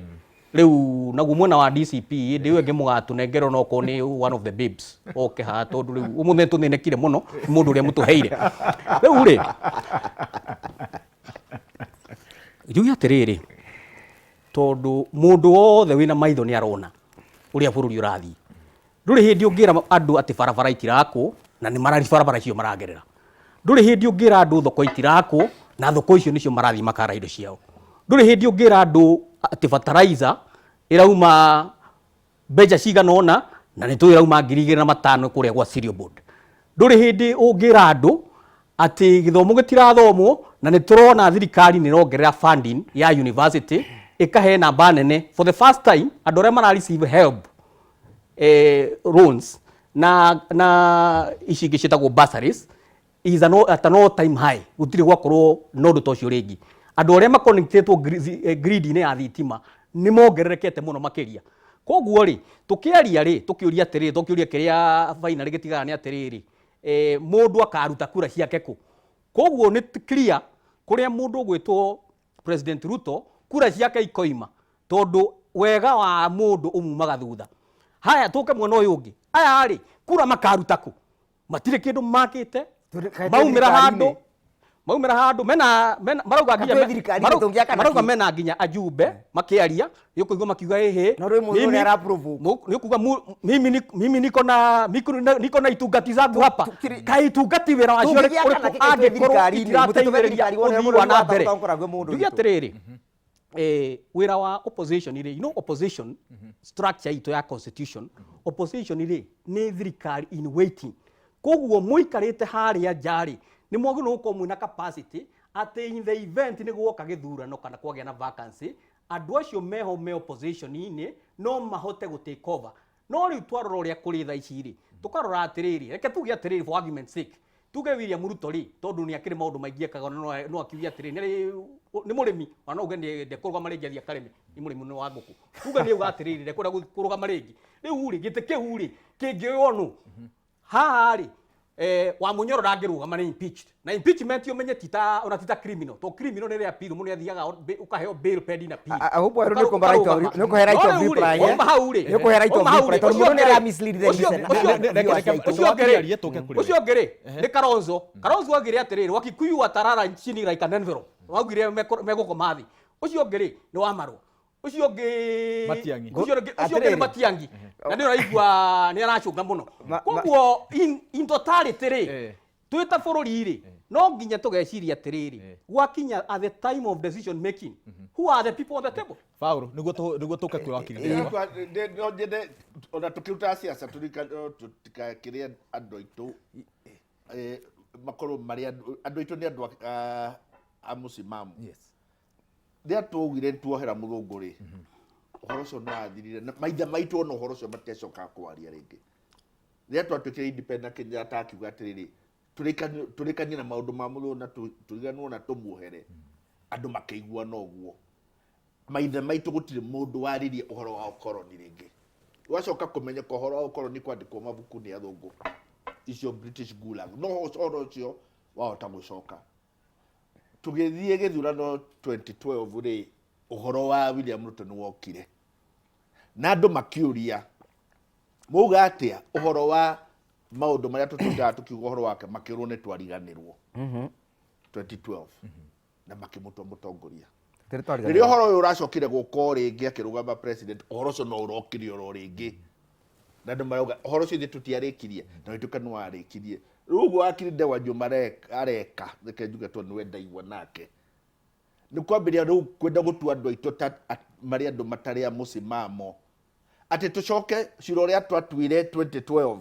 Rĩu naguo mwena wa DCP, hĩndĩ ĩyo ĩngĩ mũgatũnengera onokorwo nĩ one of the babes oke haha, tondũ rĩu ũmũthĩ tũthĩnĩkire mũno nĩ mũndũ ũrĩa mũtũheire. Rĩu rĩ, njuge atĩrĩrĩ, tondũ mũndũ wothe wĩna maitho nĩ arona ũrĩa bũrũri ũrathiĩ. Ndũrĩ hĩndĩ ũngĩra andũ atĩ barabara itirakwo na nĩ marari barabara icio maragerera. Ndũrĩ hĩndĩ ũngĩra andũ thoko itirakwo na thoko icio nĩcio marathiĩ makara indo ciao. Ndũrĩ hĩndĩ ũngĩra andũ atĩ fertilizer ĩrauma mbeca cigana ũna na nĩ tũĩ ĩrauma 2500 kũrĩa gwa Cereal Board. Ndũrĩ hĩndĩ ũngĩra andũ atĩ gĩthomo gĩtirathomwo na nĩ tũrona thirikari nĩ ĩrongerera funding ya university, ĩkahe namba nene. For the first time, andũ arĩa mara receive help, loans na ici ingĩ ciĩtagwo bursaries is at an all time high. Gũtirĩ gwakorwo na ũndũ ta ũcio rĩngĩ. Andũ arĩa maconnectetwo grid-inĩ ya thitima nĩ mongererekete mũno makĩria. Koguo rĩ, tũkĩaria rĩ, tũkĩũria atĩrĩrĩ, tũkĩũria kĩrĩa finally gĩtigara nĩ atĩrĩrĩ, mũndũ akaruta kura ciake kũ? Koguo nĩ clear kũrĩa mũndũ ũgwĩtwo President Ruto kura ciake ikoima, tondũ wega wa mũndũ ũmumaga thutha. Haya, tũke mwena ũyũ ũngĩ. Aya rĩ, kura makaruta kũ? Matirĩ kĩndũ makĩte. Maumĩra handũ, maumĩra handũ mena marauga nginya Twĩ thirikari-inĩ tũngĩaka na marauga kĩ? Mena nginya ajumbe makĩaria, nĩ ũkũigua makiuga ĩhĩ. No rĩu mũndũ ũrĩa araprovoke. Nĩ ũkuga mimi niko na itungati zangu hapa. Kaĩ itungati wĩra wacio Tũngĩgĩaka na ũrĩkũ kĩ twĩ angĩkorwo thirikari-inĩ? Mũtitũ wĩ itirateithĩrĩria thirikari wone ũthii mũndũ wa na mbere? ũtongoragia mũndũ Njuge witũ. atĩrĩrĩ, wĩra wa opposition rĩ, opposition structure itũ ya constitution, opposition rĩ, nĩ thirikari in waiting. Koguo mũikarĩte harĩa nja rĩ, nĩ mwagĩrĩirwo gũkorwo mwĩna capacity atĩ in the event nĩ guoka gĩthurano kana kwagĩa na vacancy, andũ acio meho me opposition-inĩ no mahote gũ take over. No rĩu twarora ũrĩa kũrĩ thaa ici rĩ, tũkarora atĩrĩrĩ, reke tuge atĩrĩrĩ, for argument sake, tuge William Ruto rĩ, tondũ nĩ akĩrĩ maũndũ maingĩ ekaga, no akiuge atĩrĩrĩ, nĩ mũrĩmi, ona no uge nĩ ndekũrũgama rĩngĩ athiĩ akarĩme, nĩ mũrĩmi nĩ wa ngũkũ, tuge nĩ auga atĩrĩrĩ, ndekwenda kũrũgama rĩngĩ. Rĩu rĩ, gĩtĩ kĩu rĩ, kĩngĩoywo nũ? Haha rĩ, wa Munyoro ndangĩrũgama, nĩ impeached, na impeachment ũmenye tita ona tita criminal, to criminal nĩ rĩa appeal, mũndũ nĩ athiaga ũkaheo bail pending appeal. I hope Waru nĩ ũkũmba right of- nĩ ũkũhe right of reply, eh? Wauma hau rĩ, Nĩ ũkũhe right of wauma hau reply, rĩ, tondũ ũcio mũndũ nĩ ũngĩ rĩ, ara mislead the listener. ũcio Viewers aitũ. Ũcio ũngĩ rĩ, Wakiaria, tũke kũrĩ ũcio ũngĩ rĩ, nĩ Kalonzo. Kalonzo augire atĩrĩrĩ, Wakikuyu watarara chini like an envelope. Augire megũkoma thĩ. Ũcio ũngĩ rĩ, nĩ Wamarwa. Ũcio ũngĩ Matiang'i. Ũcio ũngĩ nĩ Atĩrĩrĩ. Matiang'i, na nĩ ũraigua nĩ aracũnga mũno. Koguo in totality rĩ, twĩ ta bũrũri rĩ, no nginya tũgeciria atĩrĩrĩ, gwakinya at the time of decision making, who are the people on the table? Paul, nĩguo tũke kwĩ wakiri Ndegwa. No nyende ona tũkĩrutaga ciaca tũtikakĩrĩe andũ aitũ, makorwo marĩ andũ aitũ nĩ andũ a mũsimamo. Rĩrĩa twaugire tuohera mũthũngũ rĩ, ũhoro ũcio nĩ wathirire, na maithe maitũ ona ũhoro ũcio matiacokaga kwaria rĩngĩ. Rĩrĩa twatuĩkire independent, Kenyatta akiuga atĩrĩrĩ, tũrĩkanie na maũndũ ma mũthũngũ na tũriganĩrwo na tũmuohere. Andũ makĩigua noguo. Maithe maitũ gũtirĩ mũndũ waririe ũhoro wa ũkoroni rĩngĩ. Wacoka kũmenyeka ũhoro wa ũkoroni kwandĩkwo mabuku nĩ athũngũ icio, British Gulag, no ũhoro ũcio wahota gũcoka. Tũgĩthiĩ gĩthurano 2012 rĩ, Ũhoro wa William Ruto nĩ wokire na andũ makĩũria, mauga atĩa ũhoro wa maũndũ marĩa tũtindaga tũkiuga ũhoro wake? Makĩrwo nĩ twariganĩrwo 2012 na makĩmũtua mũtongoria. Rĩrĩa ũhoro ũyũ ũracokire gũka o rĩngĩ akĩrũgama president, ũhoro ũcio no ũrokire oro rĩngĩ na andũ marauga ũhoro ũcio ithuĩ tũtiarĩkirie, na ũtuĩka nĩ warĩkirie. Rĩu ũguo wakiri Ndegwa Njuma areka, reke njuge tondũ nĩwe ndaigua nake, nĩ kwambĩrĩria rĩu kwenda gũtua andũ aitũ ta marĩ andũ matarĩ a mũcimamo, atĩ tũcoke cira ũrĩa twatuire 2012,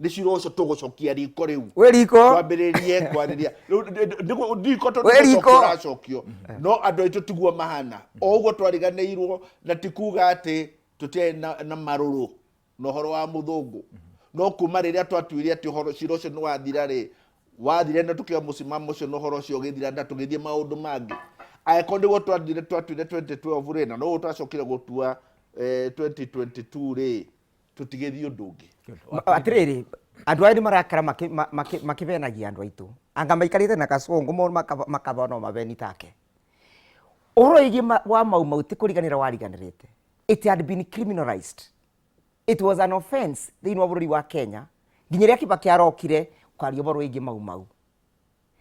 nĩ cira ũcio tũgũcokia riko rĩu. Wĩ riko. Twambĩrĩrie kwarĩria Rĩu riko tondũ Wĩ riko. gũcokio ũracokio, no andũ aitũ tiguo mahana o ũguo twariganĩirwo, na ti kuga atĩ tũtiarĩ na marũrũ na ũhoro wa mũthũngũ, no kuma rĩrĩa twatuire atĩ ũhoro cira ũcio nĩ wathira rĩ, wathire na tũkĩoya mũcimamo ũcio na ũhoro ũcio ũgĩthira na tũgĩthiĩ maũndũ mangĩ. Angĩkorwo nĩguo twathire twatuire 2012 rĩ, na noguo twacokire gũtua 2022 rĩ, tũtigĩthiĩ ũndũ ũngĩ. Atĩrĩrĩ, andũ aya nĩ marakara makĩvenagia andũ aitũ, anga maikarĩte na kacũngũ makaba no maveni take. Ũhoro wĩgiĩ wa Mau Mau ti kũriganĩra wariganĩrĩte, it had been criminalized, it was an offense thĩinĩ wa bũrũri wa Kenya nginya rĩrĩa Kibaki arokire kwaria ũhoro wĩgiĩ Mau Mau.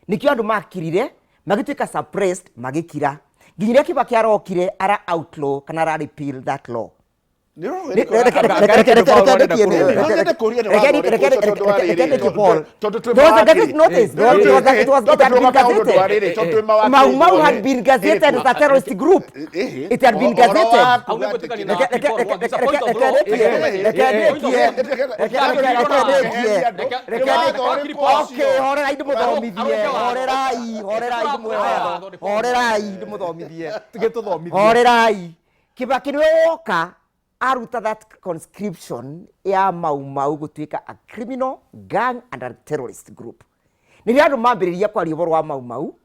Nĩkĩo andũ makirire magĩtuĩka suppressed, magĩkira nginya rĩrĩa Kibaki arokire ara outlaw kana ara repeal that law. Mau Mau had been gazetted as a terrorist group. It had been gazetted. Okay, horerai ndĩmũthomithie. Horerai, horerai ndĩmũhe watho. Horerai ndĩmũthomithie. Tũgĩtũthomithie. Horerai. Kibaki nĩwe woka aruta that conscription ya Mau Mau gũtuĩka a criminal gang and a terrorist group. Nĩrĩo andũ mambĩrĩria kwaria ũhoro wa Mau Mau,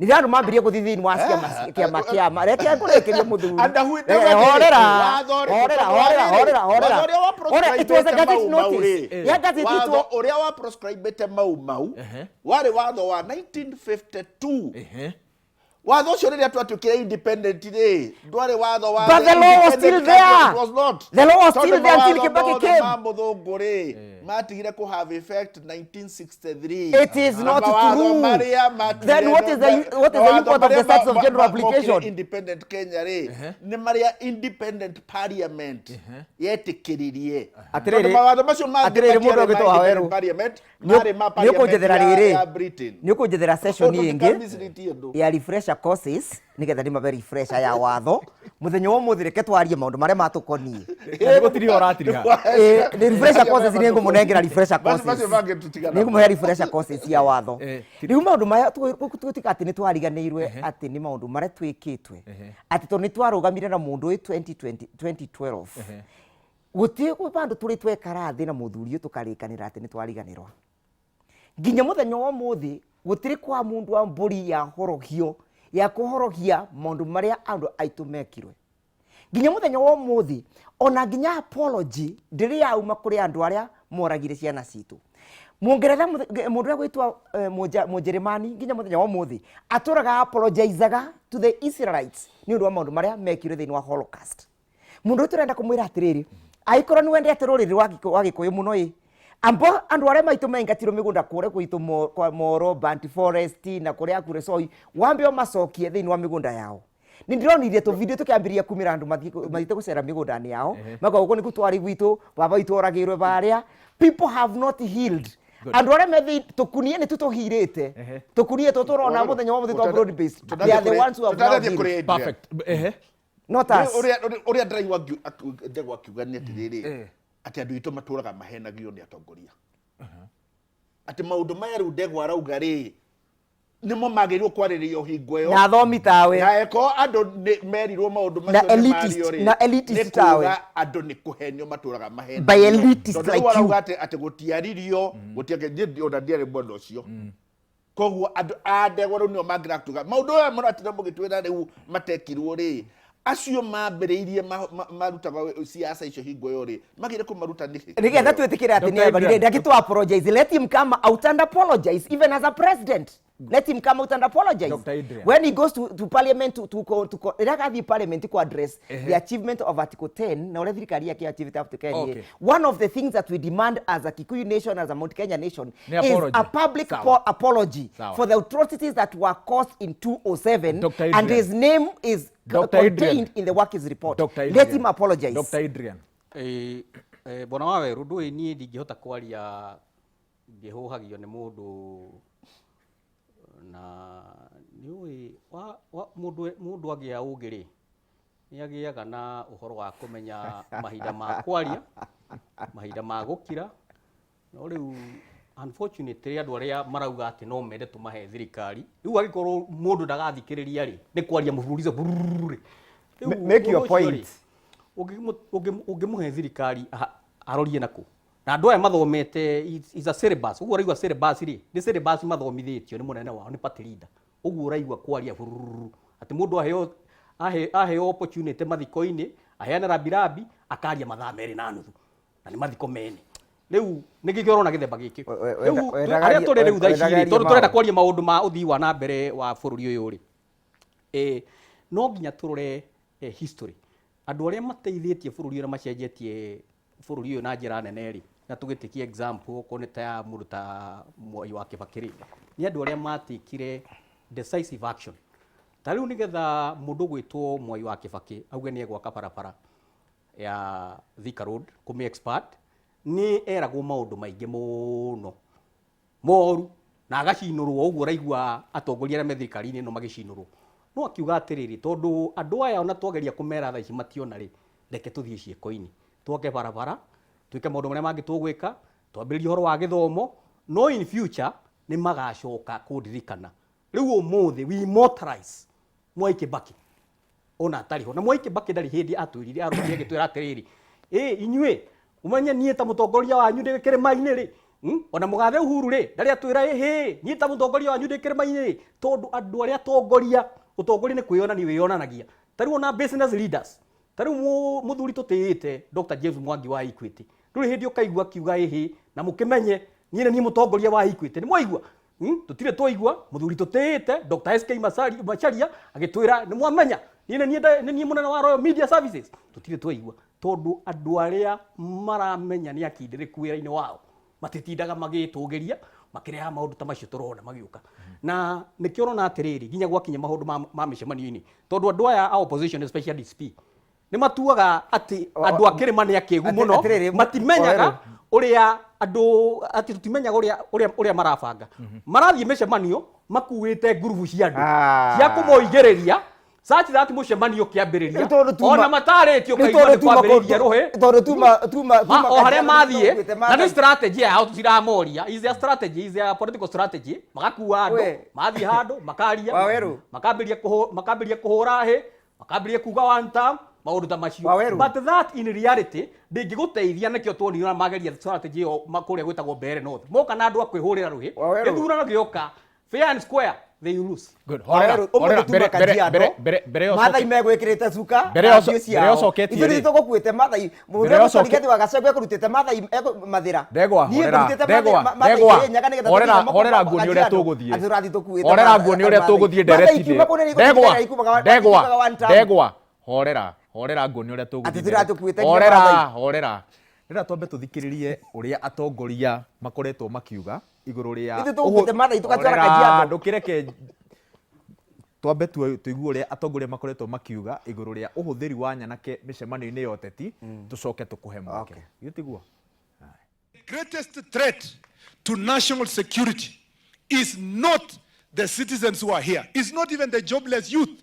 nĩrĩo andũ mambĩrĩria gũthiĩ thĩinĩ wa ciama kĩama kĩama. Reke ngũrĩkĩrie mũthuri. Horera, horera, horera, horera, horera. Horera, it was a gazette notice. Ya gazette watho ũrĩa wa proscribĩte Mau Mau warĩ watho wa 1952. Watho ũcio rĩrĩa twatuĩkire independent rĩ, ndwarĩ watho wa But the law was still independent there. country, it was not. The law was Tondũ still there until mawatho Kibaki mothe came. ma mũthũngũ rĩ, matigire kũ have effect 1963. It is Na not mawatho true. marĩa matuire Then what is the what is the mawatho import of marĩa the statutes of general mokire application? Independent Kenya rĩ, nĩ marĩa independent parliament yetĩkĩririe. Atĩrĩrĩ, Tondũ mawatho macio mangĩ atĩrĩrĩ, mũndũ matiarĩ ma ũgĩtwo independent Wawerũ. parliament, marĩ ma Nĩ parliament ũkũnjethera rĩrĩ, ya Britain. nĩ ũkũnjethera session Tondũ ĩngĩ tũkamicirĩtie ũndũ. ya refresher courses nĩgetha ndĩmabe refresher ya watho mũthenya wa ũmũthĩ. Reke twarie maũndũ marĩa matũkoniĩ. Na nĩgũtiriha ũratiriha. Nĩ refresher courses, nĩ ngũmũnengera refresher Macio courses. mangĩ tũtigana. Nĩ ngũmũhe refresher courses ya watho. Rĩu maũndũ maya tũgũtuĩka atĩ nĩ twariganĩirwe, atĩ nĩ maũndũ marĩa twĩkĩtwe, atĩ tondũ nĩ twarũgamire na mũndũ ũyũ 2020 2012, gũtirĩ bandũ tũrĩ twekara thĩ na mũthuri ũyũ tũkarĩkanĩra atĩ nĩ twariganĩrwa. Nginya mũthenya wa ũmũthĩ gũtirĩ kwa mũndũ wa mbũri ya horohio ya kũhorohia maũndũ marĩa andũ aitũ mekirwe nginya mũthenya wa ũmũthĩ. Ona nginya apology ndĩrĩ yauma kũrĩ andũ arĩa moragire ciana citũ. Mũngeretha, mũndũ ũrĩa gwĩtwo Mũnjeremani, nginya mũthenya wa ũmũthĩ atũraga apologizaga to the Israelites nĩ ũndũ wa maũndũ marĩa mekirwe thĩinĩ wa Holocaust. Mũndũ ũyũ tũrenda kũmwĩra atĩrĩrĩ, angĩkorwo nĩ wendete rũrĩrĩ rwa Gĩkũyũ mũno ĩ, ambo andũ arĩa maitũ maingatirwo mĩgũnda kũrĩa gwitũ kwa Moro, Banti Forest na kũrĩa Kuresoi, wambe ũmacokie thĩinĩ wa mĩgũnda yao. Nĩ ndĩronire tũ video tũkĩambĩrĩria kumĩra andũ mathiĩte gũcera mĩgũnda-inĩ yao, makauga gũkũ nĩkuo twarĩ gwitũ, baba witũ oragĩirwe barĩa. People have not healed. Andũ arĩa me thĩinĩ tũkunie nĩ tũtũhirĩte, tũkunie tũ tũrona mũthenya wa mũthĩ twa broad based, they are the ones who have now Tũtanathiĩ healed. kũrĩ Adrian. Perfect. Not us. Ũrĩa ndĩraigua Ndegwa akiuga nĩ atĩrĩrĩ, atĩ andũ aitũ matũraga mahenagio nĩ atongoria, atĩ maũndũ maya rĩu Ndegwa arauga rĩ, nĩmo magĩrĩirwo kwarĩrĩrio hingo ĩyo. Na athomi tawe. Na eko andũ nĩ merirwo maũndũ Na macio nĩ elitist, mario rĩ, na elitist nĩ tawe. kuga andũ nĩ kũhenio matũraga mahenagio. By elitist Tondũ like rĩu you. arauga atĩ gũtiaririo, gũtiake, niĩ ona ndiarĩ mwena ũcio. Koguo andũ a Ndegwa rĩu nĩo mangĩratuga maũndũ maya mũratinda mũgĩtwĩra rĩu matekirwo rĩ, acio mambĩrĩirie marutaga siasa icio hingo ĩyo rĩ, magĩrĩire kũmaruta nĩkĩ? Nĩgetha twĩtĩkĩre atĩ Dr. nĩ abarire Adrian. ndakĩ to apologize, let him come out and apologize even as a president. Let him come out and apologize. Dr. Adrian. When he goes to parliament to rĩrĩa agathiĩ parliament ku address the achievement of Article 10 na ũrĩa thirikari yake achieved Article 10 one of the things that we demand as a Kikuyu nation, as a Mount Kenya nation, Ni is apology. a public Sawa. Apology Sawa. for the atrocities that were caused in 2007 Dr. and Adrian. His name is Dr. Adrian. contained in the Workers report. Dr. Let Adrian. him apologize. Dr. Adrian. Bwana wa Werũ, ndũĩ niĩ ndingĩhota kwaria ngĩhũhagio nĩ mũndũ na nĩũĩ mũndũ agĩa ũgĩ rĩ, nĩ agĩaga na ũhoro wa kũmenya mahinda ma kwaria, mahinda ma gũkira. No rĩu unfortunately andũ arĩa marauga atĩ no mende tũmahe thirikari, rĩu angĩkorwo mũndũ ndagathikĩrĩria rĩ, nĩ kwaria mũburulizo bururu rĩ. Rĩu Make your ũndũ ũcio rĩ, point. Ũngĩmũhe thirikari arorie nakũ? Na andũ aya mathomete is a syllabus. Ũguo ũraigua syllabus rĩ, nĩ syllabus mathomithĩtio nĩ mũnene wao, nĩ party leader. Ũguo ũraigua kwaria bururu atĩ mũndũ aheo opportunity mathiko-inĩ, aheane rambirambi, akaria mathaa 2.5 na nĩ mathiko mene. Rĩu nĩkĩo ũrona gĩthemba gĩkĩ. Rĩu arĩa tũrĩ rĩu thaa ici rĩ, wendaga tondũ tũrenda maũndũ. Kwaria maũndũ ma ũthii wa na mbere wa bũrũri ũyũ rĩ, no nginya tũrore history. Andũ arĩa mateithĩtie bũrũri ũyũ na macenjetie bũrũri ũyũ na njĩra nene rĩ, na tũgĩtĩkie example okorwo nĩ ta ya mũndũ ta Mwai wa Kibaki rĩ, nĩ andũ arĩa matikire decisive action. Ta rĩu nĩgetha mũndũ ũgwĩtwo Mwai wa Kibaki auge nĩ egwaka barabara ya Thika Road kũmĩ expand, nĩ eragwo maũndũ maingĩ mũno moru na agacinũrwo. Ũguo ũraigua atongoria arĩa me thirikari-inĩ ĩno magĩcinũrwo, no akiuga atĩrĩrĩ, tondũ andũ aya ona twageria kũmera thaa ici mationa rĩ, reke tũthiĩ ciĩko-inĩ, twake barabara, twĩke maũndũ marĩa mangĩ tũgwĩka, twambĩrĩrie ũhoro wa gĩthomo, no in future nĩ magacoka kũndirikana. Rĩu ũmũthĩ we immortalize Mwai Kibaki ona atarĩ ho. Na Mwai Kibaki ndarĩ hĩndĩ atwĩrire, arũmire agĩtwĩra atĩrĩrĩ, ĩ inyuĩ ũmenye niĩ ta mũtongoria wanyu ndĩ kĩrĩma-inĩ rĩ. Ona mũgathe Uhuru rĩ, ndarĩ atwĩra ĩhĩ niĩ ta mũtongoria wanyu ndĩ kĩrĩma-inĩ rĩ, tondũ andũ arĩa atongoria, ũtongoria nĩ kwĩyonania wĩyonanagia. Ta rĩu ona business leaders, ta rĩu mũthuri tũtĩĩte Dr. James Mwangi wa Equity, ndũrĩ hĩndĩ ũkaigua akiuga ĩhĩ na mũkĩmenye niĩ nĩ niĩ mũtongoria wa Equity. Nĩ mwaigua? Tũtirĩ twaigua mũthuri tũtĩĩte Dr. SK Macharia agĩtwĩra nĩ mwamenya niĩ nĩ niĩ nĩ niĩ mũnene wa Royal Media Services. Tũtirĩ twaigua, tondũ andũ arĩa maramenya nĩ akindĩrĩku wĩra-inĩ wao matitindaga magĩtũgĩria makĩrehaga maũndũ ta macio tũrona magĩũka. Na nĩkĩo ũrona atĩrĩrĩ, nginya gwakinya maũndũ ma mĩcemanio-inĩ, tondũ andũ aya a opposition, especially DCP, nĩ matuaga atĩ andũ a kĩrĩma nĩ akĩgu mũno. Atĩrĩrĩ, Matimenyaga Waweru. Ũrĩa andũ atĩ tũtimenyaga ũrĩa marabanga. Marathiĩ mĩcemanio makuĩte ngurubu cia andũ cia kũmoigĩrĩria such that mũcemanio ũkĩambĩrĩria Nĩ tondũ ona matarĩtio nĩ ũkaigua tondũ nĩ tuma kwambĩrĩria rũhĩ. Tondũ tuma O harĩa Kajiado mathiĩ nĩtũkuĩte na nĩ Maathai. Strategy yao, tũtiramoria, is their strategy, is their political strategy. Magakua andũ We. mathiĩ handũ makaria, Waweru. makambĩrĩria kũhũra hĩ, makambĩrĩria kuga one term, maũndũ ta macio. Waweru. But that in reality ndĩngĩgũteithia. Nĩkĩo tuonire ona mageria strategy ĩyo kũrĩa gwĩtagwo Mbeere North, moka na andũ a kwĩhũrĩra rũhĩ. Waweru. Gĩthurano gĩoka fair and square, they lose. Good. Horera, Waweru, ũmũthĩ horera, tuma mbere mbere Kajiado, mbere yo Maathai megwĩkĩrĩte cuka Mbere na yo thiũ mbere ciao. yo coketie Ithuĩ rĩ. nĩ tũgũkuĩte Maathai. Mũthenya Mbere yo ũcio Rigathi wa Gachagua ekũrutĩte Maathai mathĩra. Ndegwa, Niĩ horera, ngũrutĩte ndegwa, Maathai ndegwa. Kĩrĩnyaga nĩgetha Horera, tũthiĩ horera Kajiado. nguo nĩ ũrĩa tũgũthiĩ. Atĩ tũrathiĩ tũkuĩte Horera nguo nĩ ũrĩa Maathai. tũgũthiĩ Maathai ndereti ikiuma kũu nĩ ndegwa ikumaga ndegwa ikumaga one term. Ndegwa, horera, horera nguo nĩ ũrĩa tũgũthiĩ. Atĩ tũratũkuĩte nginya Horera. Maathai. Horera, rĩrĩa twambe tũthikĩrĩrie ũrĩa atongoria makoretwo makiuga igũrũ rĩa Ithuĩ tũgũkuĩte Maathai tũgatwara Horera, Kajiado. ndũkĩreke twambe tũigue ũrĩa atongoria makoretwo makiuga igũrũ rĩa ũhũthĩri wa nyanake mĩcemanio-inĩ ya ũteti, tũcoke tũkũhe mweke. Githĩ tiguo? Greatest threat to national security is not the citizens who are here. It's not even the jobless youth.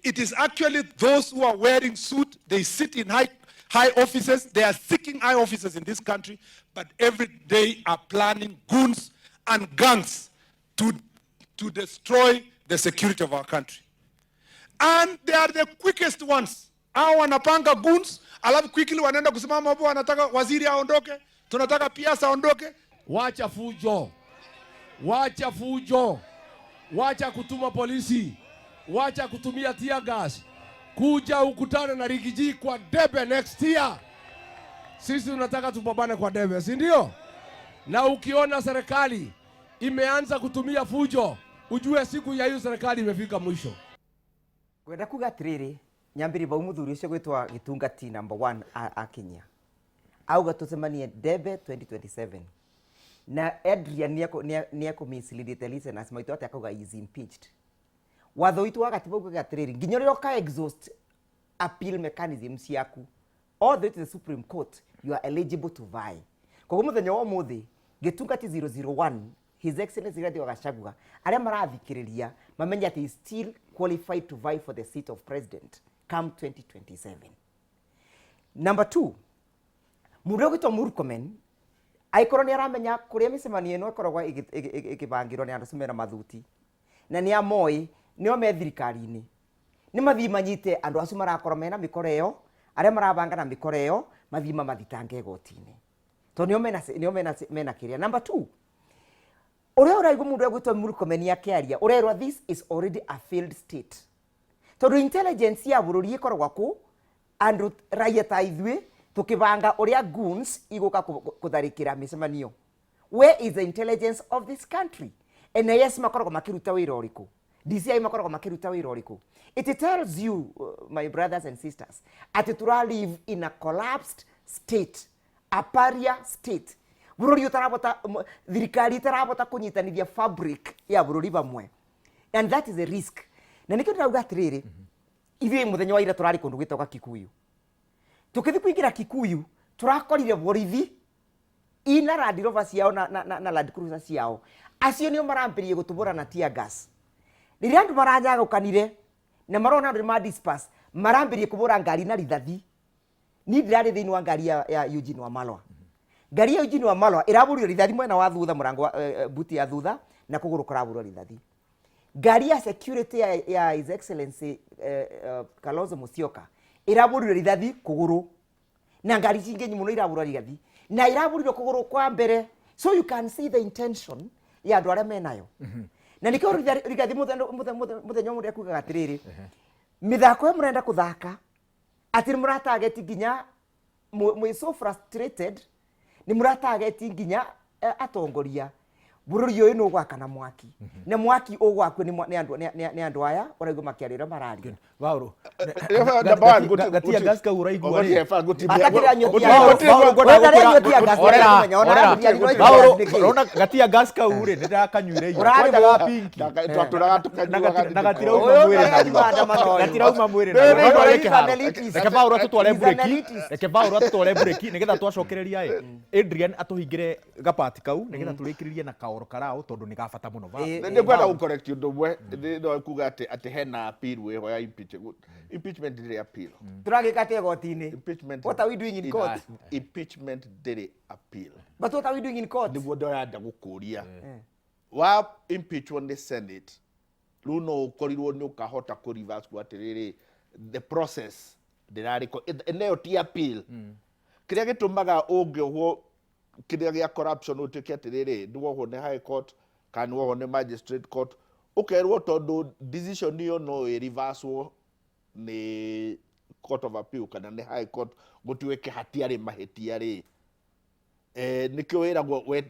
It is actually those who are wearing suit. They sit in high, high offices. They are seeking high offices in this country, but every day are planning goons and gangs to destroy the security of our country. And they are the quickest ones. Hao wanapanga goons, alafu quickly wanaenda kusimama hapo, wanataka waziri aondoke, tunataka PS aondoke. Wacha fujo, wacha fujo, wacha kutuma polisi, wacha kutumia tear gas. Kuja ukutane na Riggy G kwa debe next year. Sisi tunataka tupambane kwa debe, si ndio? Na ukiona serikali imeanza kutumia fujo, Ujue siku ya hiyo serikali imefika mwisho. Ngwenda kuga atiriri, nyambiri bau muthuri ucio gwitwa Gitungati number 1 akinyia auga tucemanie debe 2027 na Adrian nieku mislead the listeners maitu ati akauga is impeached. Watho witu wa gatiba ugaga atiriri, nginya riria uka exhaust appeal mechanism ciaku all the way to the Supreme Court, you are eligible to vie. Koguo muthenya wa umuthi Gitungati 001, His Excellency Rigathi wa Gachagua, aria marathikiriria mamenye ati is still qualified to vie for the seat of president come 2027. Number 2, mundu ũgwĩtwo Murkomen aikorwo nĩ aramenya kũrĩa mĩcemanio ĩno ĩkoragwo ĩkĩbangĩrwo nĩ andũ acio mena mathuti na nĩ amoĩ nĩo me thirikari-inĩ, nĩ mathiĩ manyite andũ acio marakorwo mena mĩkora ĩyo, arĩa marabanga na mĩkora ĩyo, mathiĩ mamathitange igoti-inĩ tondũ nĩo mena nĩo mena mena kĩrĩa. Number 2, ũrĩa ũraigua mũndũ egwĩtwo Murkomen akĩaria, ũrerwo this is already a failed state, tondũ intelligence ya bũrũri ĩkoragwo kũ andũ raia ta ithuĩ tũkĩbanga ũrĩa goons igũka kũtharĩkĩra mĩcemanio. Where is the intelligence of this country? NIS makoragwo makĩruta wĩra ũrĩkũ? DCI makoragwo makĩruta wĩra ũrĩkũ? It tells you, my brothers and sisters, atĩ tũra live in a collapsed state, a pariah state, bũrũri ũtarabota, thirikari ĩtarabota kũnyitanithia fabric ya bũrũri vamwe, and that is a risk. Na nĩkĩo ndĩrauga atĩrĩrĩ, ithuĩ mũthenya wa ira tũrarĩ kũndũ gwĩtagwo Kikuyu. Tũkĩthiĩ kũingĩra Kikuyu, tũrakorire borithi ina Land Rover ciao na Land Cruiser ciao. Acio nĩo marambĩrĩria gũtũbũra na tear gas. Rĩrĩa andũ maranyagũkanire na marona andũ nĩ ma disperse, marambĩrĩria kũbũra ngari na rithathi. Niĩ ndĩrarĩ thĩinĩ wa ngari ya Eugene Wamalwa. Ngari ya Eugene Wamalwa ĩrabũrirwo rithathi mwena wa thutha, mũrango wa buti ya thutha, na kũgũrũ kũrabũrwo rithathi. Ngari ya security ya His Excellency Kalonzo Musyoka ĩrabũrirwo rithathi kũgũrũ, na ngari cingĩ mũno irabũrwo rithathi na irabũrirwo kũgũrũ kwa mbere. So you can see the intention ya andũ arĩa menayo. Na nĩkĩo Rigathi mũthenya ũmwe ekugaga atĩrĩrĩ, mĩthako ĩyo mũrenda kũthaka atĩ nĩ mũratageti nginya mwĩ so frustrated, nĩ mũratageti nginya atongoria. Bũrũri ũyũ nĩ ũgwakana mwaki, na mwaki ũgwakio nĩ andũ aya ũraigua makĩaria ũrĩa mararia. Vauro, Number one, gatia gas kau ũraigua rĩ. Atakĩrĩ anyua tia gas. Vauro, ngwenda Wenda gũkwĩra- rĩ anyua tia gas, Orera, ũrenda kũmenya, ona orera. athuri anyua tia Vauro, gas nĩkĩ? ũrona gatia gas kau rĩ, nĩ ndĩrakanyuire ira. Ũrarĩ Kwanja ga mũndũ. pinki. Twatũraga tũkanyuaga Na gatirauma Ũyũ mwĩrĩ nĩ narua. maandamano ũyũ. Gatirauma mwĩrĩ Ũyũ narua. nĩ Vauro he's arĩ an kĩharo. elitist. Reke Vauro atũtware He's an mburĩki. elitist. Reke Vauro atũtware mburĩki nĩgetha twacokereria ĩ. Adrian atũhingĩre gapati kau nĩgetha tũrĩkĩrĩrie na kaoro karao tondũ nĩ ga bata mũno. Nĩ ngwenda gũcorrect ũndũ ũmwe. Nĩ no kuga atĩ hena appeal wĩho ya impeachment. Impeachment ndĩrĩ appeal. Tũragĩka atĩa igoti-inĩ? Impeachment What are we doing in court? Impeachment ndĩrĩ appeal. But what are we doing in court? Nĩguo ndĩrenda gũkũria. Wa impeachwo nĩ Senate, rĩu no ũkorirwo nĩ ũkahota kũ reverse kuga atĩrĩrĩ, the process ndĩrarĩ ĩno ti appeal. Kĩrĩa gĩtũmaga ũngĩohwo kĩrĩa gĩa corruption ũtuĩke atĩrĩrĩ, nĩ wohwo nĩ High Court kana nĩ wohwo nĩ Magistrate Court, ũkerwo tondũ decision ĩyo no ĩ reverse-wo nĩ Court of Appeal kana nĩ High Court gũtuĩke hatiarĩ mahĩtia rĩ, nĩkĩo wĩragwo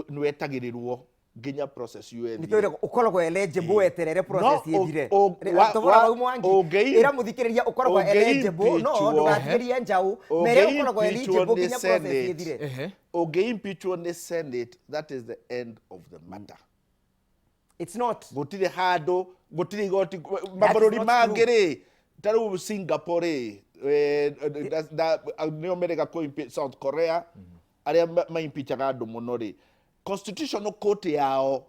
nĩ wetagĩrĩrwo nginya process ĩyo ĩthire. Nĩkĩo wĩragwo ũkoragwo eligible weterere process No, ĩthire. Tobora hau Mwangi, ĩra mũthikĩrĩria ũkoragwo eligible, no ndũgatigerie njaũ, mere ũkoragwo eligible nginya process ĩthire. Ũngĩ impeachwo nĩ Senate, that is the end of the matter. It's not. Gũtirĩ handũ, gũtirĩ igoti, That is mabũrũri not mangĩ true. rĩ, ta rĩu Singapore rĩ, nĩo merĩga kũ impeach South Korea, arĩa ma-impeachaga andũ mũno rĩ, constitutional court yao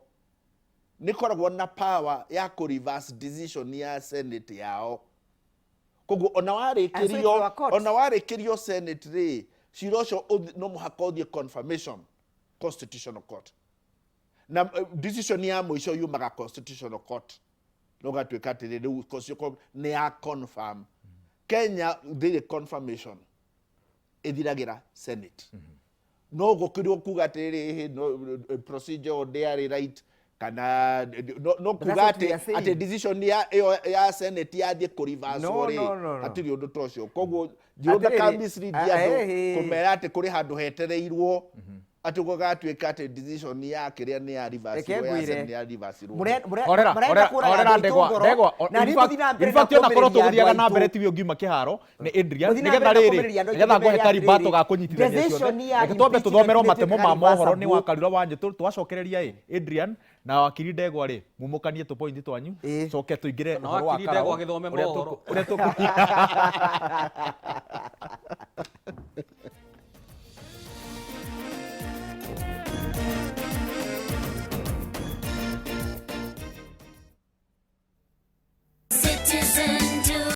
nĩ ĩkoragwo na power ya kũ reverse decision ya Senate yao. Koguo ona And so it's our court. ona warĩkĩrio Senate rĩ, cira ũcio no mũhaka ũthiĩ confirmation constitutional court. Na decision ya mũico yumaga constitutional court. Na ũgatuĩka atĩrĩ, rĩu constitutional court nĩ ya confirm. Kenya ndĩrĩ confirmation, ĩthiragĩra Senate. No gũkĩrwo kuga atĩrĩrĩ, no, procedure ĩyo ndĩarĩ right, kana no But kuga that's what we are saying. atĩ decision ya ĩyo ya Senate yathiĩ kũ reverse No, rĩ, no, no, no. hatirĩ ũndũ ta ũcio. Koguo njĩrwo Atĩrĩrĩ, ndaka mislead andũ eh. kũmera atĩ kũrĩ handũ hetereirwo. Atĩ gũgatuĩka atĩ decision ya kĩrĩa nĩ ya reverse Reke ya ngwĩre. Senate nĩ ya reverse irwo. Horera, Marenda horera, kũraga horera andũ aitũ ndegwa, ngoro, ndegwa. na In niĩ fact- ngũthiĩ na mbere in na fact, ona korwo kũũmĩrĩria tũgũthiaga andũ na mbere aitũ. tiwe ũngiuma kĩharo nĩ Adrian Ngũthiĩ na nĩgetha mbere na rĩrĩ kũũmĩrĩria andũ aitũ nĩgetha ngũhe ndĩmere karibato atĩrĩrĩ, ga kũnyitithania decision ciothe ya reke twambe impeachment tũthomerwo nĩ matemo ma ĩtuĩkaga mohoro nĩ reversible. wakarura wa nyũtũ twacokereria ĩ Adrian na wakiri ndegwa rĩ mumũkanie tũ point twanyu coke tũingĩre Na ũhoro wa wakiri Ndegwa Karau, agĩthome ũrĩa mohoro. ũrĩa tũkũ Citizen.